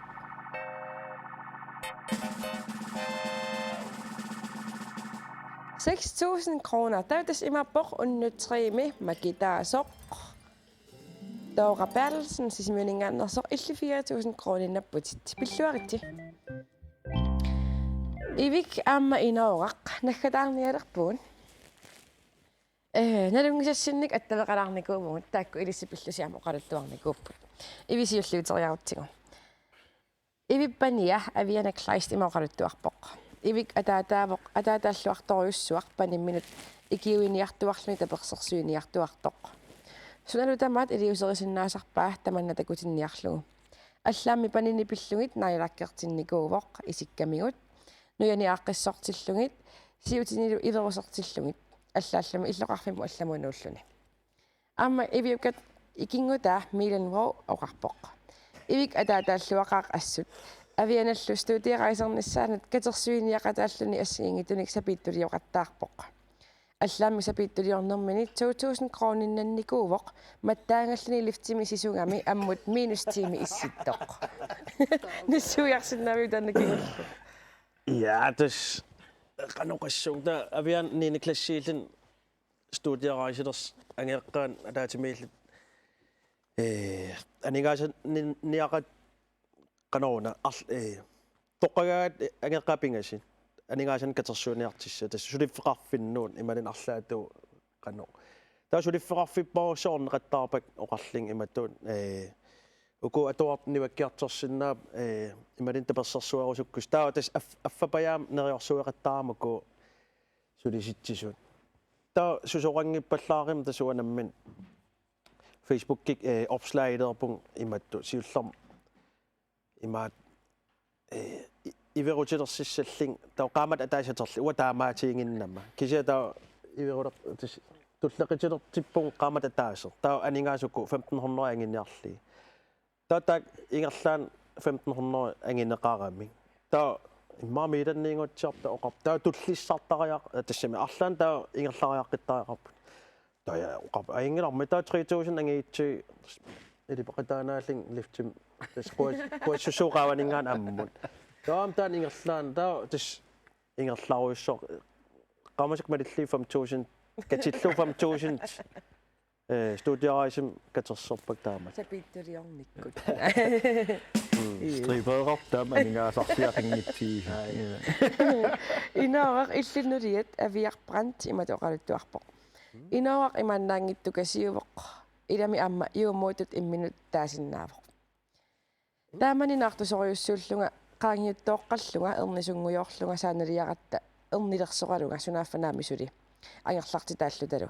Seks tusind kroner. Taava tassa imaappoq unnuk tre-mi makitaasoq Dora Berthelsen Sisimiuninngaanneersoq, illit fire tusind kroner napputit. Pilluaritsi. Ivik aamma Inooraq, naggataarnialerpugut. Ee, nalunngisassinnik attaveqalaarnikuuvugut, taakku ilissi pillusi aamma oqaluttuarnikuupput. Ivi siulliuteriarutsigu. Ivip pania Aviana Kleist ima oqaluttuarpoq. Ivik ataataavoq, ataataalluartorujussuaq panimminut ikiuiniartuarluni tapersersuiniartuartoq. Sunalu tamaat iliuuserisinnaasarpaa tamanna takutinniarlugu. Allaammi panini pillugit naajulakkertinnikuuvoq isikkamigut, nujani aaqqissortillugit, siutinilu iverusertillugit, allaallumi illoqarfimmut allamut nuulluni. Aamma Iviup kat-, ikinngutaa Milan Vraa oqarpoq: Ivik ataataalluaqaaq assut. Avianallu studierejsernissaanut katersuiniaqataalluni assigiinngitsunik sapiittulioqattaarpoq. Allaammi sapiittuliornermini to tusind kroninnannikuuvoq, mattaagalluni liftimi sisugami ammut minus ti-mi issittoq. Nassuiarsinnaaviuk taanna kingulleq? Ja, tassa qanoq oqassuunga, taava Avian niende klassiilluni studierejselersoq angajoqqaanut ataatsimiilluta, ee, aningaasanik niaqat qanoruna arl-, ee, toqqagaangatta angajoqqaat pingasut aningaasanik katersuiniartussat, tassa suliffeqarfinnut imaluunniit arlaatigut qanoq. Taava suliffeqarfippara soorunami oqattaarpakka oqarlunga imatut, ee, uku atuartut nivakkiartorsinnaapput, ee, imaluunniit tapersersuerusukkusut. Taava tassa af-, affapajaamik neriorsueqattaarama uku sulisitsisut. Taava susoqanngippallaarama tassa uanga nammineq Facebookikkut, ee, opslagilerpunga imatut siullermik imaattoq, ee, i-, iverutilersissallunga, taava qaammatit ataaseq atorlugit uanga taamaatiinnginnama. Kisianni taava iveruler-, tassa tullequtilertippunga qaammatit ataaseq. Taava aningaasat uku femten hundrede anguniarlugit. Taava taakku ingerlaannaq femten hundrede anguneqaramik. Taava immaqa Milanniinngutsiartoq oqarpoq: Taava tullissartariaq-, tassami arlaannik taava ingerlariaqqittariaqarput. Taava ja oqarpoq: Ajunngilaq, taava tre tusind angutsigit illit peqataannaallunga liftimi. Tassa quas-, quassussuu qaavaninngaanniit ammut. Taava taanna ingerlaannaq, taava tassa ingerlarujussuaq. Qaammatikka malillugit fem tusind, katillugu fem tusind. Ee, studierejsemik katersorpakka taamatut. Sapiittuliornikkut. Mm, stribeerartut aamma aningaasarsiaqanngitsigit. Ai. Inooraq, illit nuliat Aviaq Brandt imatut oqaluttuarpoq: Inooraq imaannaanngitsukasiuvoq, ilami aamma juumuutut imminut taasinnaavoq. Taamani naartusorujussuullunga qaangiuttooqqallunga ernisunngujoorlunga saanaliaratta ernilersoralunga sunaaffa naamik suli angerlartitaallutalu.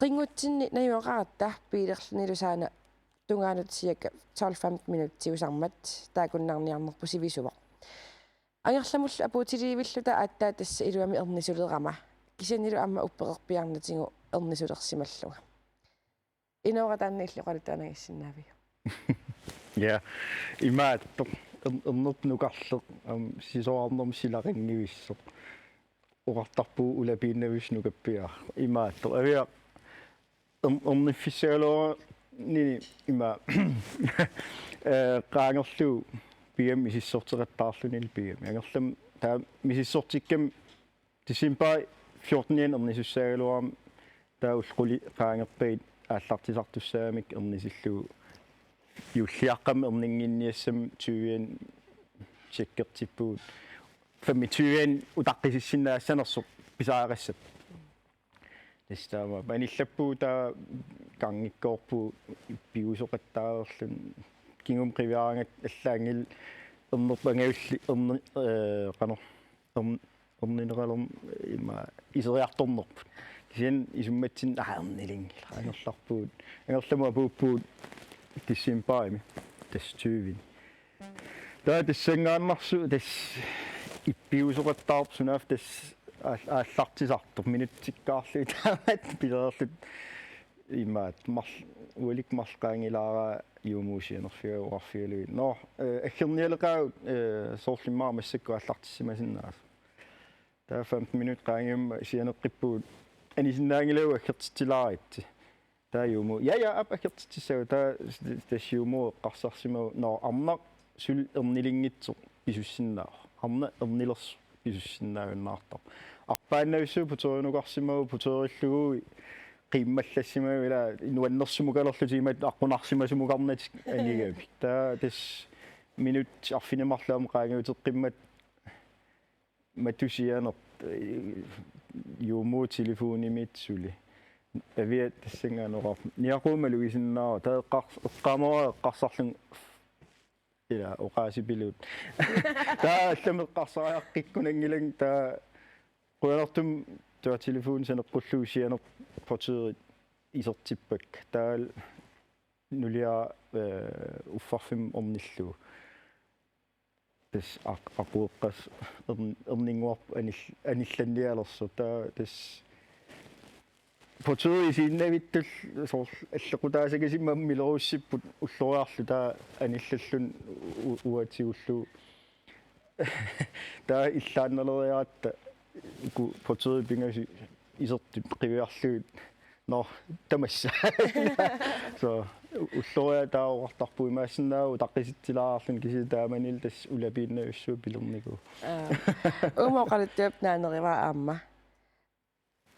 Qinngutsinni najugaqaratta biilerlunilu saana tungaanut cirka tolv femten minutsit usarmat taakkunanngaanniarnerput sivisuvoq. Angerlamullu apuutiliivilluta aatsaat tassa iluamik ernisulerama, kisiannilu aamma uppeqarpiarnatigut ernisulersimallunga. Inooraq, taanna illit oqaluttuarnavissinnaaviuk? Ja, imaattoq. Ern-, ernerput nukarleq, aamma sisorarnermut silaqanngivissoq. Oqartarpugut ulapiinnavissut nukappiaraq. Imaattoq. Aviaq ern-, erniffissagaluarnini ima, ee, qaangerlugu pigamik misissorteqattaarluni pigamik. Angerlamut taava misissortikkama december fjorten-ianni ernisussaagaluarama, taava ullut qulit qaangerpagit aallartisartussaagamikkit ernisillugu juulliaqqami erninnginniassammat tyve-anni tjekkertippugut. Femogtyve-anni utaqqisissinnaassanersoq pisariaqassapput. Tassa taama. Anillappugut taava gangikkoorpugut ippiusoqattaarluni. Kingumut qiviaraangat allaanngilaq ernerput angajulleq erni-, eh, qanoq, ern-, ernineqalermat ima iseriartornerput. Kisianni isummatsinni aa ernilinngilaq. Angerlarpugut. Angerlamut apuuppugut decembarimi. Tassa tyveni. Taava tassanngaannarsuaq tassa ippiusoqattaarpoq sunaaffa tassa aal-, aallartisartoq minutsikkaarlugit taamatut pilereerluta imaattoq marl-, ualikkut marluk qaangilaaraat juumuusianerfiga oqarfigalugit. Nå, eh, aggernialeqaagut, eh, soorlu immaqa massakkut aallartissimasinnaasoq. Taava femten minut qaangiummat sianeqqippugut anisinnaanngilagut aggertitsilaaritsi. Taava juumuut. Ja, ja, aap aggertitsissavat. Taava s-, tassa juumuut eqqarsarsimavoq. Nå, arnaq suli ernilinngitsoq pisussinnaavoq. Arnaq ernilersoq pisussinnaagunnaartarpoq. Arpaannavissut puterinukarsimavoq, puterillugu qiimmallassimavoq ila nuannersumukalerlutik imatut aqqunarsimasumukarnatik anigami. Taava tassa minut arfineq-marluk aamma qaangiuteqqimmat matusianerpoq, eh, juumuut telefonimiit suli. Avia tassanngaannaq oqarpoq. Niaquma luisinnaava, taava eqqars-, eqqaamavara eqqarsarlunga ila oqaasipiluut. Taava allamik eqqarsariaqqikkunanngilanga taava qujanartumik taava telefoni saneqqullugu sianerpoq portørit isertippakka. Taava nuliara, eh, uffarfimmut ornillugu. Tassa aq-, aqueqqasoq ern-, erninnguarput anil-, anillannialersoq. Taava tassa portøri isiinnavittullu soorlu allequtaasakasimmammilerussipput ulloriarluta taava anillalluni u-, uatigullugu. Taava illaannaleriaratta uku portørit pingasut isertut qiviarlugit. Nå, tamassa. So, u-, ulloriaq taava oqartarpugut imaassinnaavoq utaqqitsilaarluni kisianni taamanilu tassa ulapiinnavissua pilernikuuvoq. Aa. Uuma oqaluttuap naanerivaa aamma.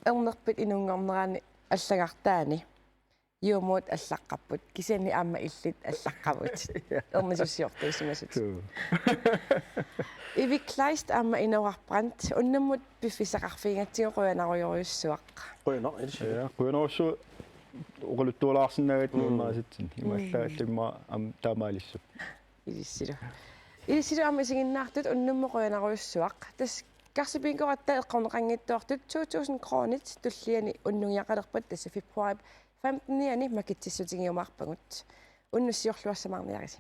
Ernerpit inunngornerani allagartaani juumuut allaqqapput. Kisianni aamma illit allaqqavutit. Ja. Ernisussiortuusimasutit. Suu. Ivik Kleist aamma Inooraq Brandt, unnummut piffissaqarfigigatsigu qujanarujorujussuaq. Qujanaq, ilisilu. Ja, qujanarujussuaq oqaluttualaarsinnaagakkit. Mm. Nuannarisatsinnik. Imaallaallimma aamma taamaalissuup. Ilissilu. Ilissilu aamma isiginnaartut unnummut qujanarujussuaq. Tassa Karsip Bingooratta eqqorneqanngitsoortut to tusind kronit tulliani unnugiaqalerput tassa februaarip femtenianni makitsissutigiumaarpagut. Unnussiorluassamaarniarisi.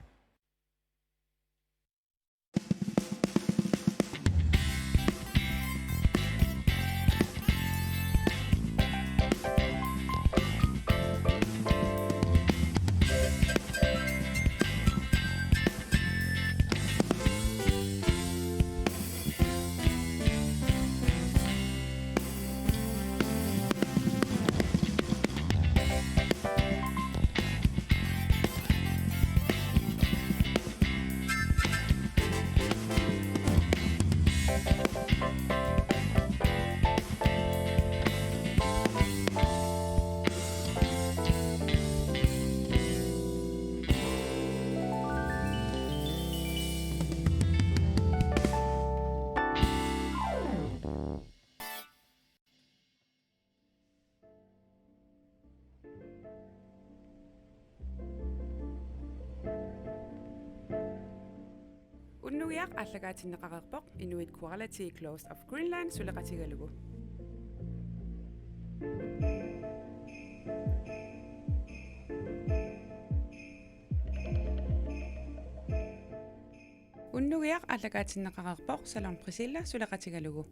Unnugiaq aallakaatinneqareerpoq Inuit Quality Clothes of Greenland suleqatigalugu. Unnugiaq aallakaatinneqareerpoq Salon Priscilla suleqatigalugu.